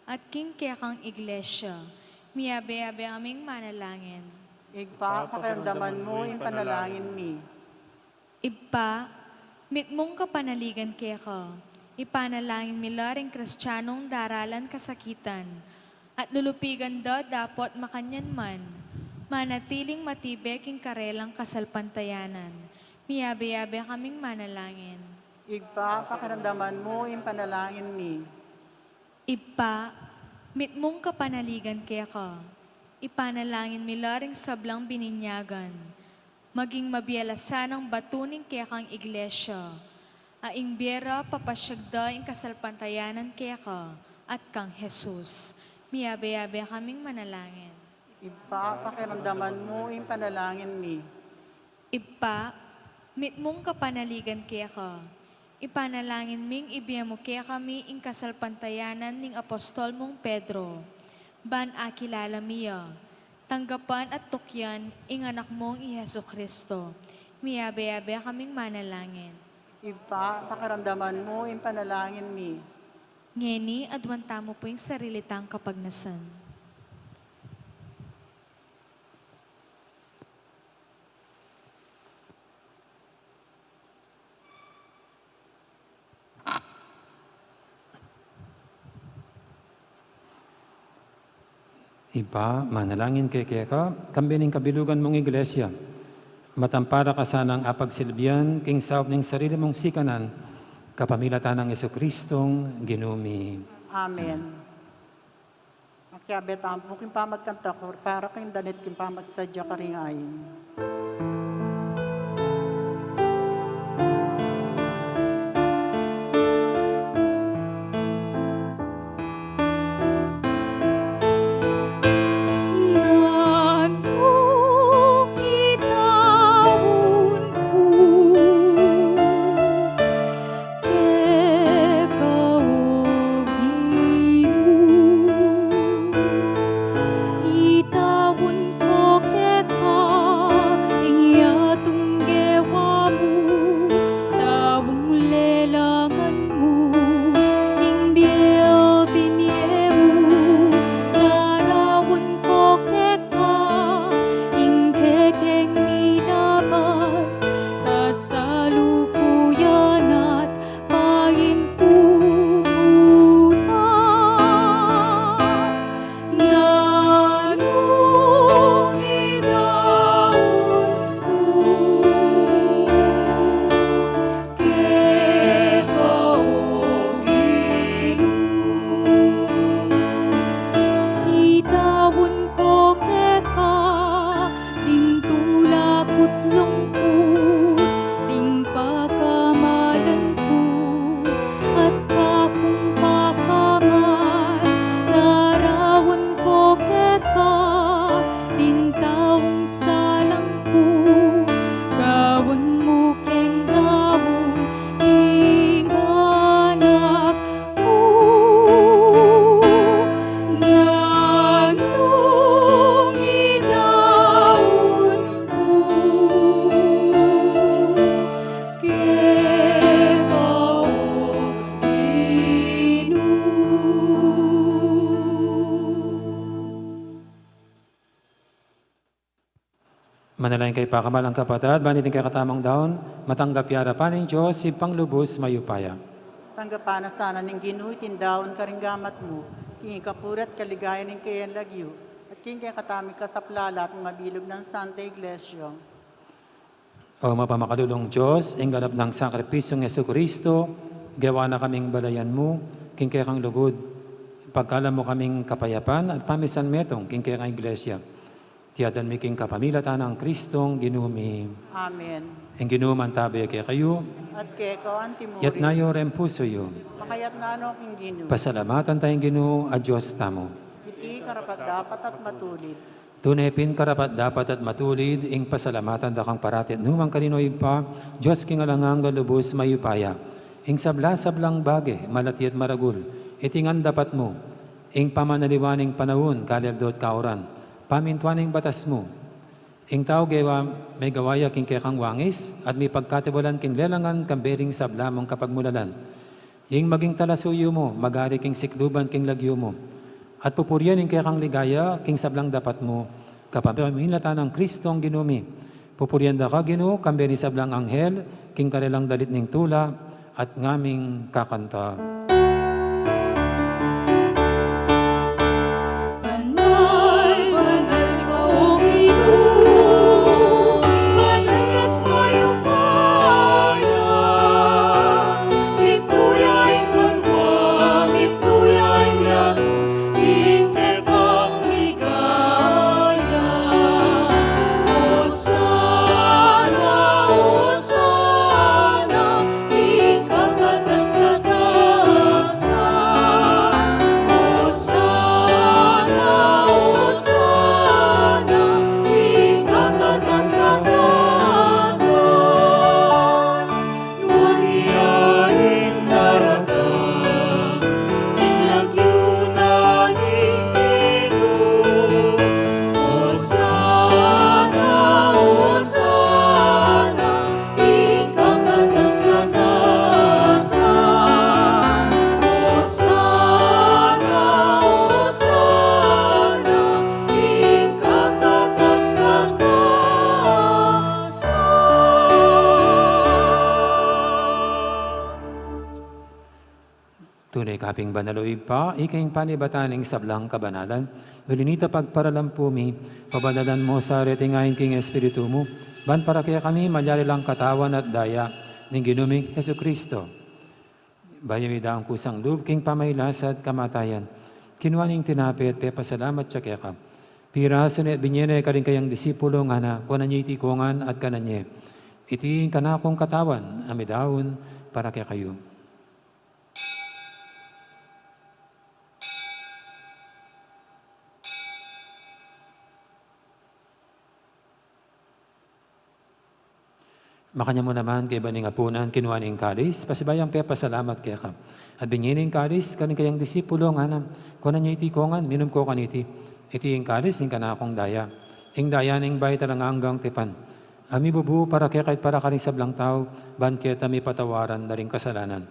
at king kekang iglesia. Miyabe-yabe kaming manalangin. Ibpa, pakiramdaman mu ing panalangin mi. Ibpa, mitmung kapanaligan keka. Ipanalangin mi la ring Kristianong daralan kasakitan at lulupigan da dapot makanyan man manatiling matibe king karelang kasalpantayanan. Miyabe-yabe kaming manalangin. Ibpa, pakiramdaman mu ing panalangin mi. Ibpa, mitmung kapanaligan keka. Ipanalangin mi la ring sablang bininyagan maging mabie la sanang batu ning kekang iglesia, a ing bie ra papasyag da ing kasalpantayanan keka at kang Jesus. Miyabe-yabe kaming manalangin. Ibpa, pakiramdaman mu ing panalangin mi. Ibpa, mitmung kapanaligan keka. Ipanalangin ming ibie mu kekami ing kasalpantayanan ning apostol mung Pedro. Ban akilala mi ya, tanggapan at tukyan ing Anak mung i Jesu-Cristo. Miyabe-yabe kaming manalangin. Ibpa, pakiramdaman mu ing panalangin mi. Ngeni, aduan tamu pu ing sarili tang kapagnasan. Ibpa, manalangin kami keka, kambe ning kabilugan mung iglesia. Matampara ka sanang apagsilbian king saup ning sarili mung sikanan, kapamilatan nang Jesu-Cristong Ginu mi. Amen. Makiabe tamu pu king pamagkanta, para king danit king pamagsadya karing ayin. Nanung itaun ku keka, O Ginu, itaun ku keka ing yatung gewa mu, taung lelangan mu, ing bie a binye mu, daraun ku keka ing kekeng minabas, kasalukuyan at paintulang. Nanung itaun ku keka, O Ginu, itaun ku keka ding tulak at lungkut, ding pakamalan ku at kakung pakamal. Daraun ku keka ding taung salang ku, gawan mu keng daun ding anak mu. Nanung itaun ku keka, O Ginu. Manalangin kayu, pakamalan kung kapatad, ban iting kekatamung daun matanggap ya arapan ning Dios, Ibpang lubus mayupaya. Tanggapan na sana ning Ginu iting daun karing gamat mu, king ikapuri at kaligayan ning keyang lagyu, at king kekatamung kasaplalan at mabilug nang Santa Iglesia. O mapamakalulung Dios, ing ganap nang sakripisyung Jesucristo, gewa na kaming balayan mu king kekang lugud. Pagkaluban mu kaming kapayapan at pamisanmetung king kekang Iglesia. Iti aduan mi king kapamilatan nang Cristong Ginu mi. Amen. Ing Ginu mantabi kekayu. At keka mu rin. Itas yu ring pusu yu. Makaitas no king Ginu. Pasalamatan taya ing Ginu a Dios tamu. Iti karapat-dapat at matulid. Tune pin karapat-dapat at matulid ing pasalamatan da kang parati at nukarin man, O Ibpa, Dios king alang angga, lubus mayupaya. Ing sabla-sablang bage, malati at maragul, iti ngan dapat mu, ing pamanaliwan ning panaun, kalialdo at kauran, pamintuan ning batas mu. Ing tau gaywa megawa ya king kekang wangis, at mipagkatiwalan king lelangan kambe ring sabla mung kapagmulalan. Ing maging talasuyu mu, magari king sikluban king lagyu mu. At pupurian ing kekang ligaya king sablang dapat mu, kapamilatan nang Kristong Ginu mi. Pupurian da ka, Ginu, kambe ning sablang anghel, king karelang dalit ning tula, at ngaming kakanta. Banal, banal ka, O Ginu, banal at mayupaya. Mitmu ya ing banua, mitmu ya ing lagyu, king kekang ligaya. Osana, Osana, king kakatas-katasan. Osana, Osana, king kakatas-katasan. Nuan ya ing daratang, ing lagyu na ning Ginu. Osana, Osana, king kakatas-katasan. Osana, Osana, king kakatas-katasan. Tune ka pin banal, O Ibpa, ika ing panibatan ning sablang kabanalan. Uli na nita, pagparalan pu mi, pabanalan mu sa reting ain king Espiritu mu, ban para kekami malyari lang katawan at daya ning Ginu ming Jesucristo. Bayu mi daun kusang lub king pamagkasakit at kamatayan, kinua ne ing tinape at pepasalamat ya keka. Pirasu ne at binie ne karing kayang disipulo, ngana, kuanan ye iti kongan at kanan ye. Iti ing kanakung katawan a midaun para kekayu. Makanyan mu naman kaybat ning apunan, kinua ne ing kalis, pasibayu yang pepasalamat keka. At binie ne ing kalis karing kayang disipulo, ngana, kuanan ye iti kongan, minum ko kaniti. Iti ing kalis ning kanakung daya, ing daya ning bayu at alang anggang tipan, a mibubu para kekayu at para karing sablang tau, ban keta mipatawaran da ring kasalanan.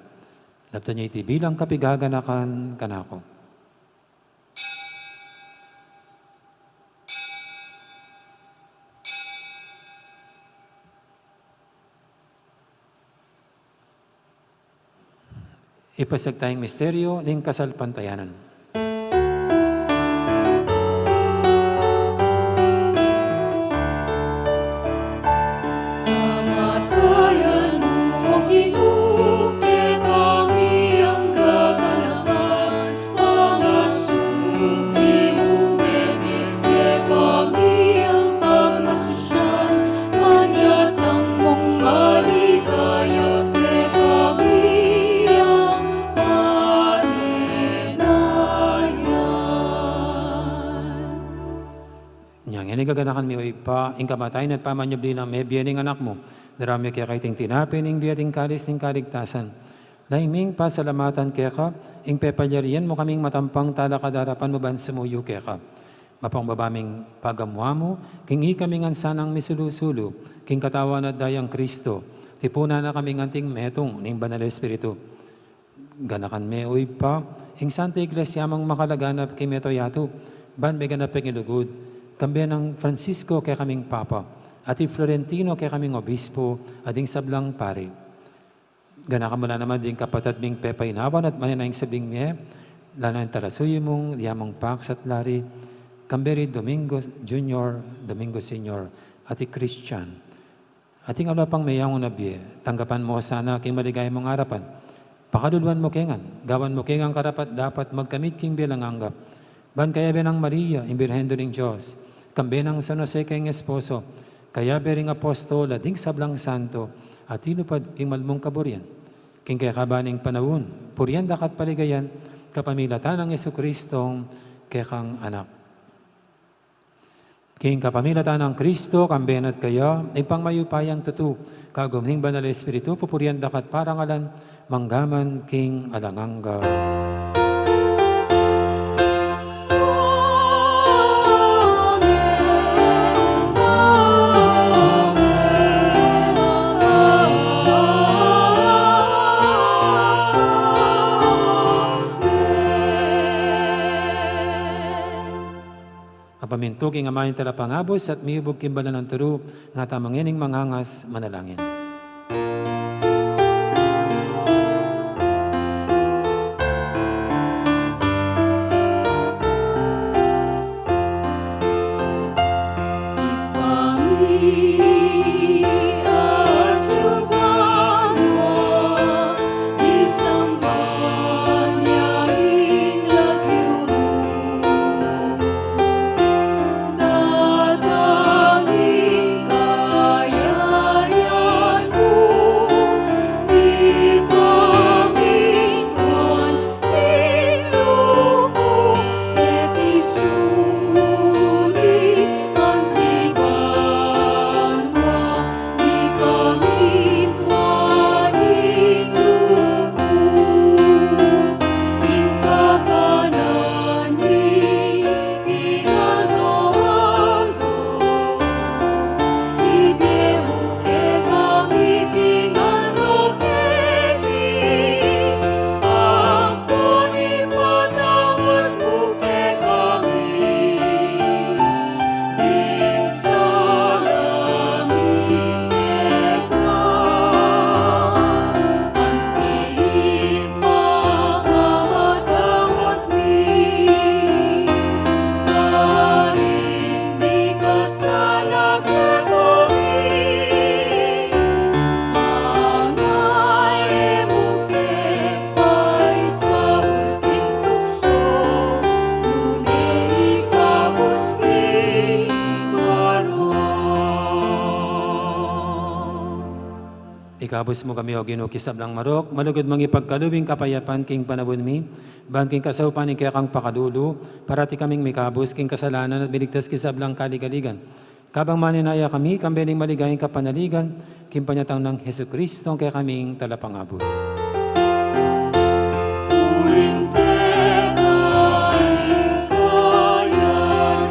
Daptan ye iti bilang kapaganakan kanaku. Ipasiag taya ing misteryu ning kasalpantayanan. Kamatayan mu, O Ginu, kekami ing gaganakan, pangasubli mung mebie kekami ing pagmasusyan, panyatang mung maligaya kekami ing paninayan. Inya ngeni gaganakan mi, O Ibpa, ing kamatayan at pamanyubli nang mebie ning Anak mu. Daraun mi keka iting tinape ning bie at ing kalis ning kaligtasan. Lalu ming pasalamatan keka ing pepalyarian mu kaming matampang talakad king arapan mu ban sumuyu keka. Mapakumbaba ming pagamuan mu, king ikami ngan sanang misulu-sulu king katawan at dayang Kristo, tipunan na kaming anting metung ning Banal a Espiritu. Ganakan me, O Ibpa, ing Santa Iglesia mung makalaganap king mabilug a yatu, ban meganap king lugud, kambe nang Francisco kekaming Papa, at i Florentino kekaming Obispo, at ding sablang pari. Ganakan mu la naman ding kapatad ming pepainawan at manenaya king sabing mie, lalo na ing talasuyu mung, daya mung Pax at Larry, kambe ri Domingo Junior, Domingo Senior, at i Christian. At ing aliwa pang meyangu na bie, tanggapan mu sana king maligaya mung arapan. Pakaluluan mu ke ngan, gawan mu ke ngan karapat-dapat magkamit king bie alang angga. Ban kayabe nang Maria, ing Birhen Indu ning Dios, kambe nang San Jose kayang esposo, kayabe ring apostol at ding sablang santo, at tinupad king malmung kaburian. King kekaban ning panaun, purian da ka at paligayan, kapamilatan nang Jesucristong kekang Anak. King kapamilatan nang Kristo, kambe na at kaya, Ibpang mayupayang tutu, kagum ning Banal a Espiritu, pupurian da ka at parangalan, mangga man king alang angga. Amen. Amen. Apamintu king Ama ing Talapangabus at miyubug king banal nang turu, ngatamu ngening mangangas manalangin. Ibpa mi, atiu ka banua, misamban ya ing lagyu mu. Datang ing kayarian mu, mipamintuan ing lub mu keti sulip anti banua, mipamintuan ing lub mu. Ing kakanan mi king aldo-aldo, ibie mu kekami king aldo keti, ampon ipatawad mu kekami ing sala mi keka, anti ing pamamatawad mi karing mikasala kekami, manga e mu ke paisaul king tuksu, nune ikabus king marok. Ikabus mu kami, O Ginu, king sablang marok, malugud mung ipagkalub ing kapayapan king panaun mi, ban king kasaupan ning kekang pakalulu, parati kaming mikabus king kasalanan at miligtas king sablang kaligaligan. Kabang manenaya kami, kambe ning maligayang kapanaligan, king panyatang nang Jesucristo, a kekaming Talapangabus. Uling keka ing kayarian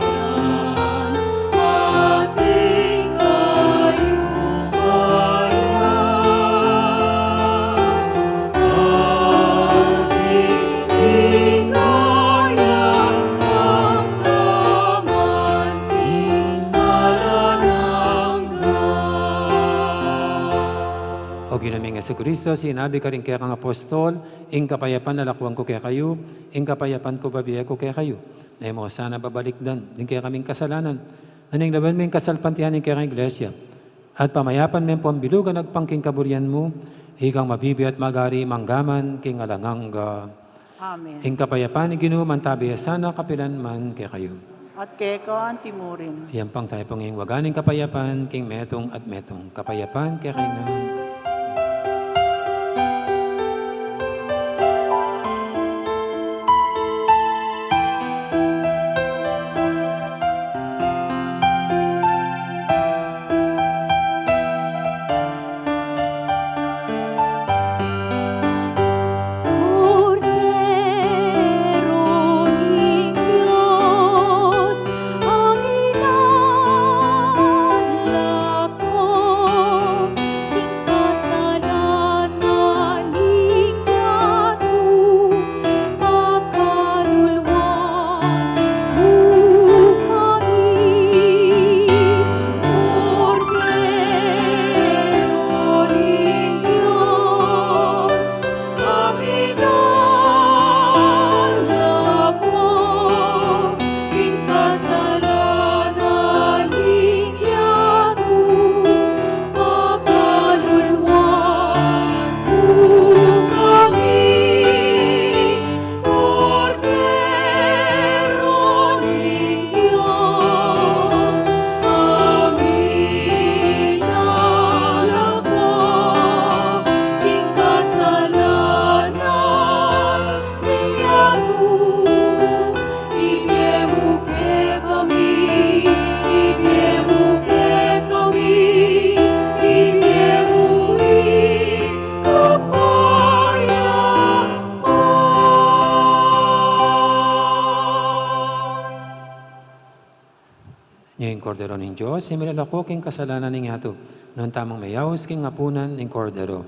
at ing kayupayan at ing ligaya angga man king alang angga. O Ginu ming Jesucristo, sinabi karing kekang apostol, ing kapayapan lalakwan ku kekayu, ing kapayapan ku bibie ku kekayu. E mu sana babalikdan ding kekaming kasalanan, nune lawen me ing kasalpantayanan ning kekang Iglesia, at pamayapan me ampon bilugan agpang king kaburian mu, ikang mabibie at magari mangga man king alang angga. Amen. Ing kapayapan ning Ginu mantabi ya sana kapilan man kekayu. At keka anti murin. Iyampang tamu pung ing waga ning kapayapan king metung at metung. Kapayapan kekayu ngan. Kordero ning Dios, a milalako king Nya ing Kordero ning Dios, a milalako king kasalanan ning yatu. Nuan tamung meyaus king apunan ning Kordero.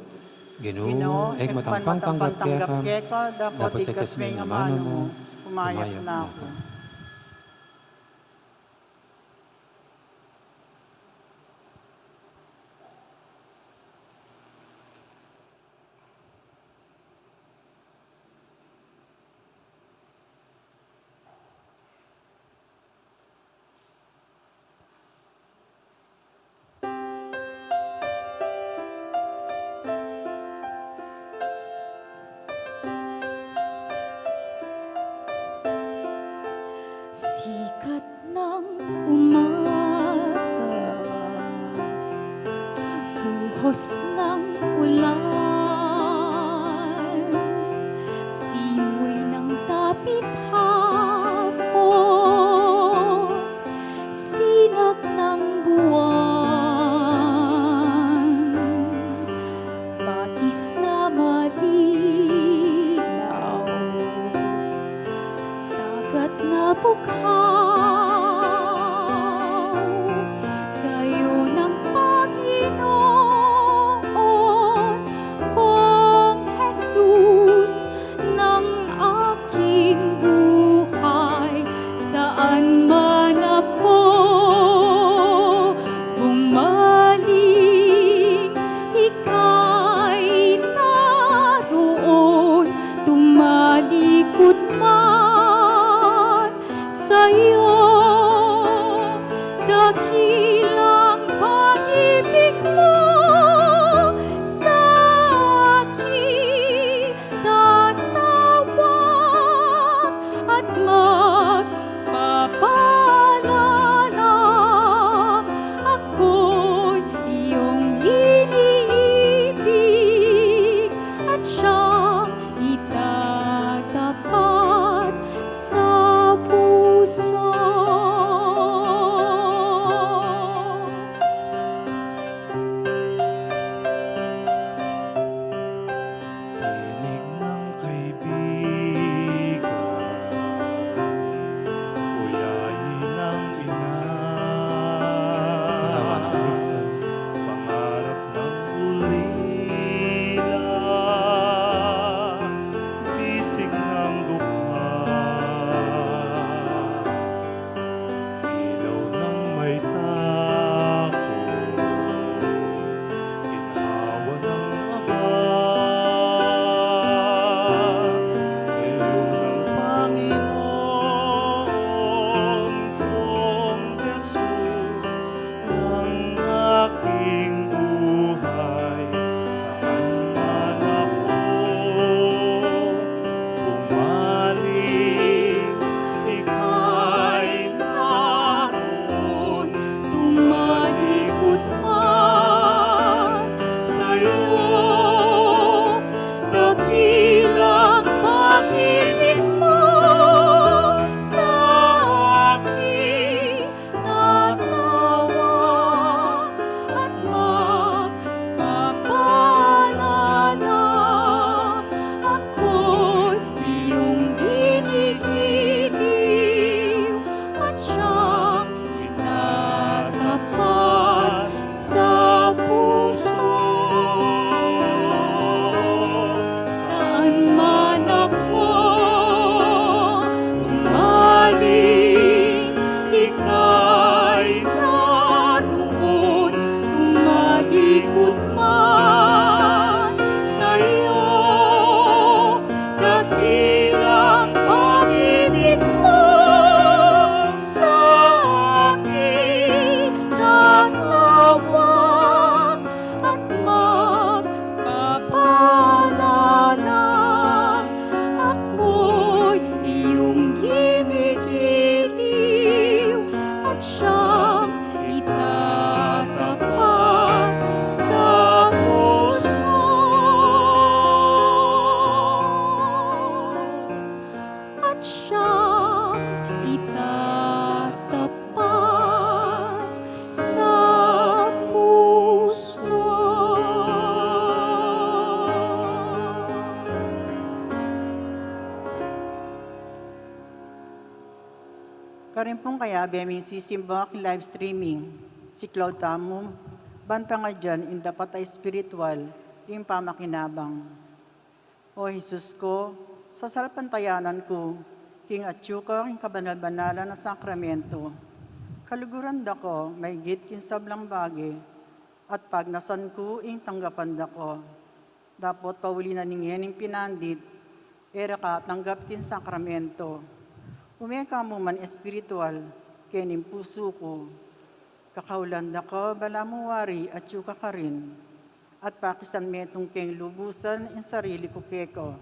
Ginu, Ginu, e ku man matampang tanggap keka, dapot ikasme ing amanu mu, umayap na ku. Sikat ng umaga, buhos ng ulan, simoy ng dapit hapon, sinag ng buwan, batis na malinaw, dagat na bughaw, dayo ng Panginoon kong Jesus, ng aking buhay, saan man ako bumaling, ika'y naroon, tumalikod man sa'yo, dakilang pag-ibig mo sa akin tatawag at magpapalalang. Ako'y iyong iniibig at siyang itatapat sa puso. Tinig ng kaibigan, uyayin ng ina. Pangarap ng ulila, bisig ng dukha, ilaw ng may takot, ginhawa ng aba. Kayo ng Panginoon kong Jesus, ng aking buhay, saan man ako bumaling, ika'y naroon, tumalikod man sa'yo. Dakilang pag-ibig mo sa akin tatawag at magpapalalang. Ako'y iyong ginigiliw at siyang itatapat sa puso. Saan man ako bumaling, ika'y naroon, tumalikod man sa'yo. Dakilang pag-ibig mo sa akin tatawag at magpapalalang. Ako'y iyong ginigiliw at siyang itatapat sa puso. At siyang itatapat sa puso. Karin pung kayabe ming sisimba king live streaming, siklaud tamu, ban pangadyan ing dapat a espiritual ing pamakinabang. O Jesus ko, sasalpantayanan ku king atyu ka king kabanal-banalan a sakramento. Kaluguran da ka maigit king sablang bage, at pagnasan ku ing tanggapan da ka. Dapot pauli na ning ngening pinandit, e ra ka atanggap king sakramento. Ume ka mu man espiritual kening pusu ku. Kakaulan da ka, balamu wari atyu ka karin, at pakisan metung keng lubusan ing sarili ku keka.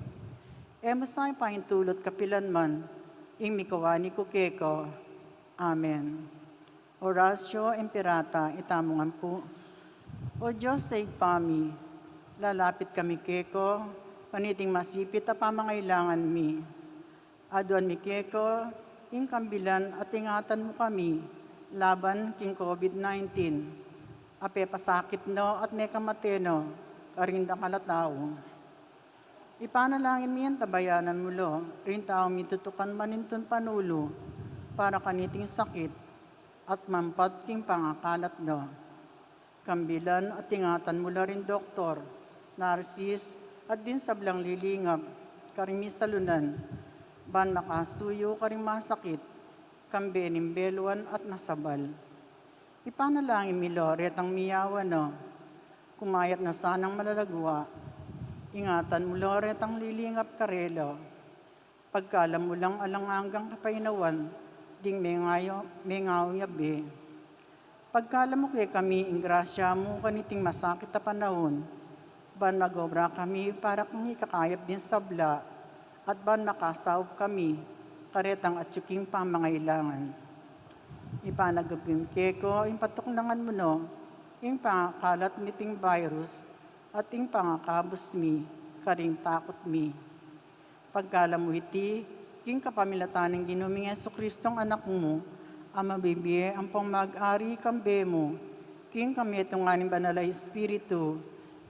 E mu sa paintulut kapilan man ing mikawani ku keka. Amen. Oratio Imperata. Itamu ngan pu. O Dios a Ibpa mi, lalapit kami keka kaniting masipit a pamangailangan mi. Aduan mi keka ing kambilan at ingatan mu kami laban king COVID nineteen a pepasakit no at mekamate no karing dakal a tau. Ipanalangin mi ing tabayanan mu la ring taung mitutukan manintun panulu para kaniting sakit at mampat king pangakalat da. Kambilan at ingatan mu la ring doktor, narsis, at ding sablang lilingap karing misalunan, ban makasuyu karing masakit, kambe ning beluan at masabal. Ipanalangin mi la retang miyawan na, kumayap na sanang malagwa. Ingatan mu la retang lilingap karela. Pagkalam mu lang alang anggang kapainawan ding mengayo, mengaung yabe. Pagkalam mu kekami ing grasya mu kaniting masakit a panaun, ban mag-obra kami para king ikakayap ding sabla, at ban makasaup kami karetang atyu king pamangailangan. Ipanagap mi keka ing patuknangan mu no ing pangakalat niting virus at ing pangakabus mi karing takut mi. Pagkalam mu iti king kapamilatan ning Ginu ming Jesucristo, Anak mu, a mabibie ampong mag-ari kambe mu king kametungan ning Banal a Espiritu,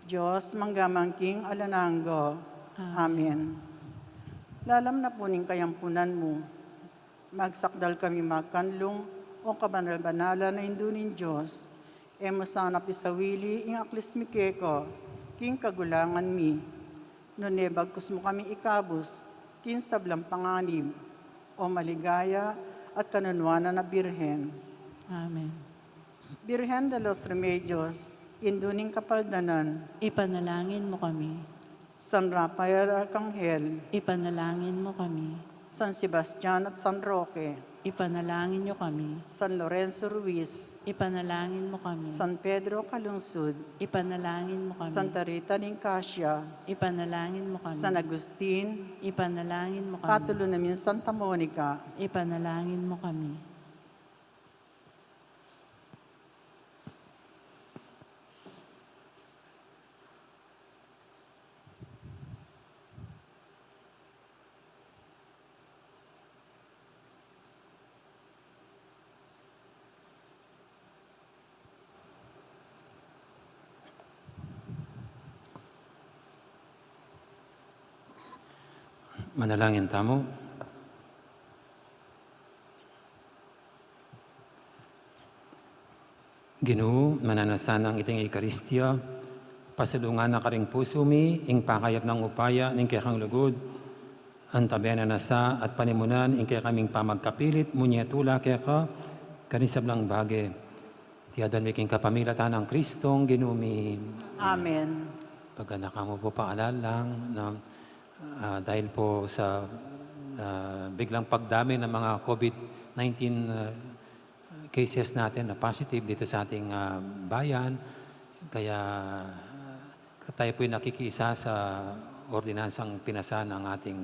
Dios, mangga man king alang angga. Amen. Amen. Lalam na pu ning kayampunan mu, magsakdal kami magkanlung, o kabanal-banalan a Indu ning Dios. E mu sana pisawili ing aklis mi keka king kagulangan mi, nune bagkus mu kami ikabus king sablang panganib, o maligaya at kanunuanan a Birhen. Amen. Birhen de los Remedios, Indu ning Kapaldanan, ipanalangin mu kami. San Rafael Arkanghel, ipanalangin mu kami. San Sebastian at San Roque, ipanalangin yu kami. San Lorenzo Ruiz, ipanalangin mu kami. San Pedro Calungsod, ipanalangin mu kami. Santa Rita ning Cascia, ipanalangin mu kami. San Agustin, ipanalangin mu kami. Patulunan mi ing Santa Monica, ipanalangin mu kami. Manalangin tamu. Ginu, mananasan nang iting Eukaristia, pasalungan na karing pusu mi ing pakayap nang upaya ning kekang lugud, antabe na na sa at panimunan ing kekaming pamagkapilit munye tula keka karing sablang bage. Iti aduan mi king kapamilatan nang Kristong Ginu mi. Amen. Paganakan mu pu, paalalang, na, ah, dahil po sa, ah, biglang pagdami ng mga COVID nineteen, ah, cases natin na positive dito sa ating, ah, bayan. Kaya, ah, tayo po'y nakikiisa sa ordinansang pinasa ng ating,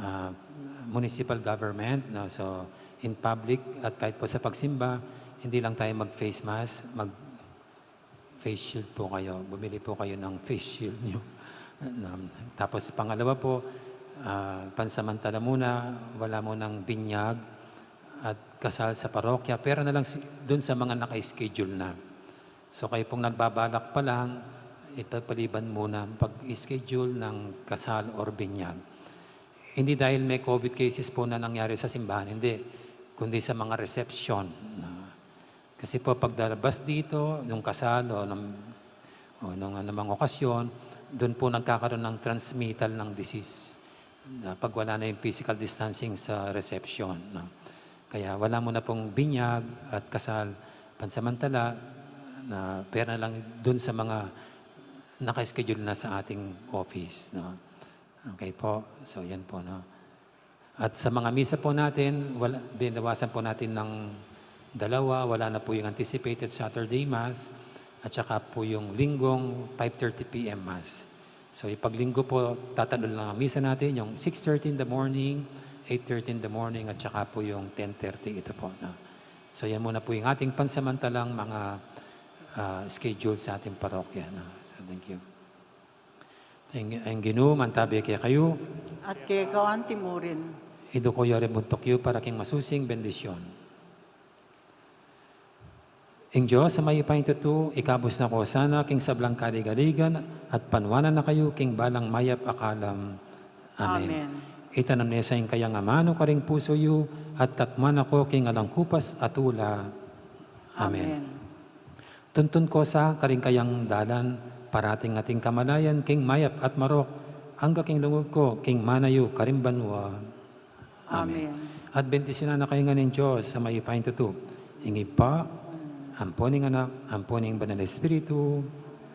ah, municipal government, no? So, in public at kahit po sa pagsimba, hindi lang tayo mag-face mask, mag-face shield po kayo. Bumili po kayo ng face shield nyo. Um, tapos pangalawa po, ah, pansamantala muna, wala munang binyag at kasal sa parokya, pero na lang si-, dun sa mga naka-schedule na. So kayo pong nagbabalak pa lang, ipapaliban muna ang pag-schedule ng kasal or binyag. Hindi dahil may COVID cases po na nangyari sa simbahan, hindi. kundi sa mga reception, no? Kasi po, pagdalabas dito, nung kasal o nung, o nung anumang okasyon, dun po nagkakaroon ng transmittal ng disease. Na pag wala na yung physical distancing sa reception, no? Kaya wala muna pong binyag at kasal pansamantala, na pera lang dun sa mga naka-schedule na sa ating office, no? Okay po. So, yan po, no? At sa mga misa po natin, wala, binawasan po natin ng dalawa. Wala na po yung anticipated Saturday Mass at saka po yung Linggong five thirty P M Mass. So, yung pag Linggo po, tatatlo lang ang misa natin, yung six thirty in the morning, eight thirty in the morning, at saka po yung ten thirty, ito po, no? So, yan muna po yung ating pansamantalang mga, ah, schedule sa ating parokya, no? So, thank you. Ing, ing Ginu mantabi kekayu. At keka antimurin. Iduku yu ring buntuk yu para king masusing bendisyon. Ing Dios a mayupayang tutu, ikabus na ko sana king sablang kaligaligan at panuanan na kayu king balang mayap a kalam. Amen. Amen. Itanam ne sa ing kayang amanu karing pusu yu at katmuan na ko king alang kupas a tula. Amen. Amen. Tuntun ko sa karing kayang dalan, parating ating kamalayan king mayap at marok, angga king lungub ko king mana yu karing banua. Amen. Amen. At bendisyunan na kayu ngan ning Dios a mayupayang tutu, ing Ibpa, ampo ning Anak, ampo ning Banal a Espiritu.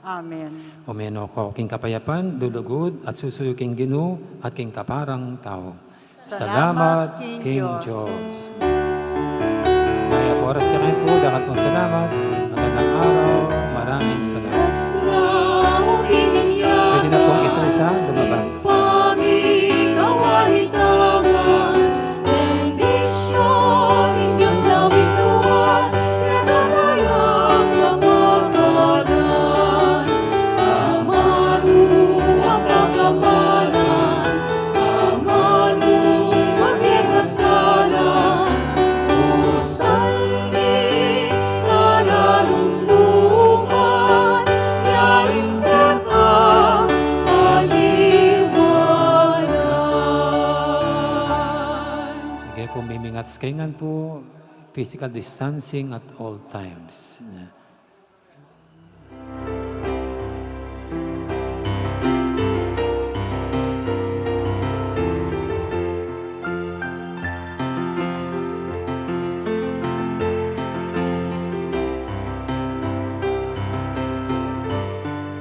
Amen. Ume na ko king kapayapan, lulugud at susuyu king Ginu at king kaparang tau. Salamat king Dios. Mayap a oras kekayu pu, dakal pung salamat. Magandang araw. Maraming salamat. Pwede na pong isa-isa lumabas. Sige pu, mimingat kayu ngan pu, physical distancing at all times.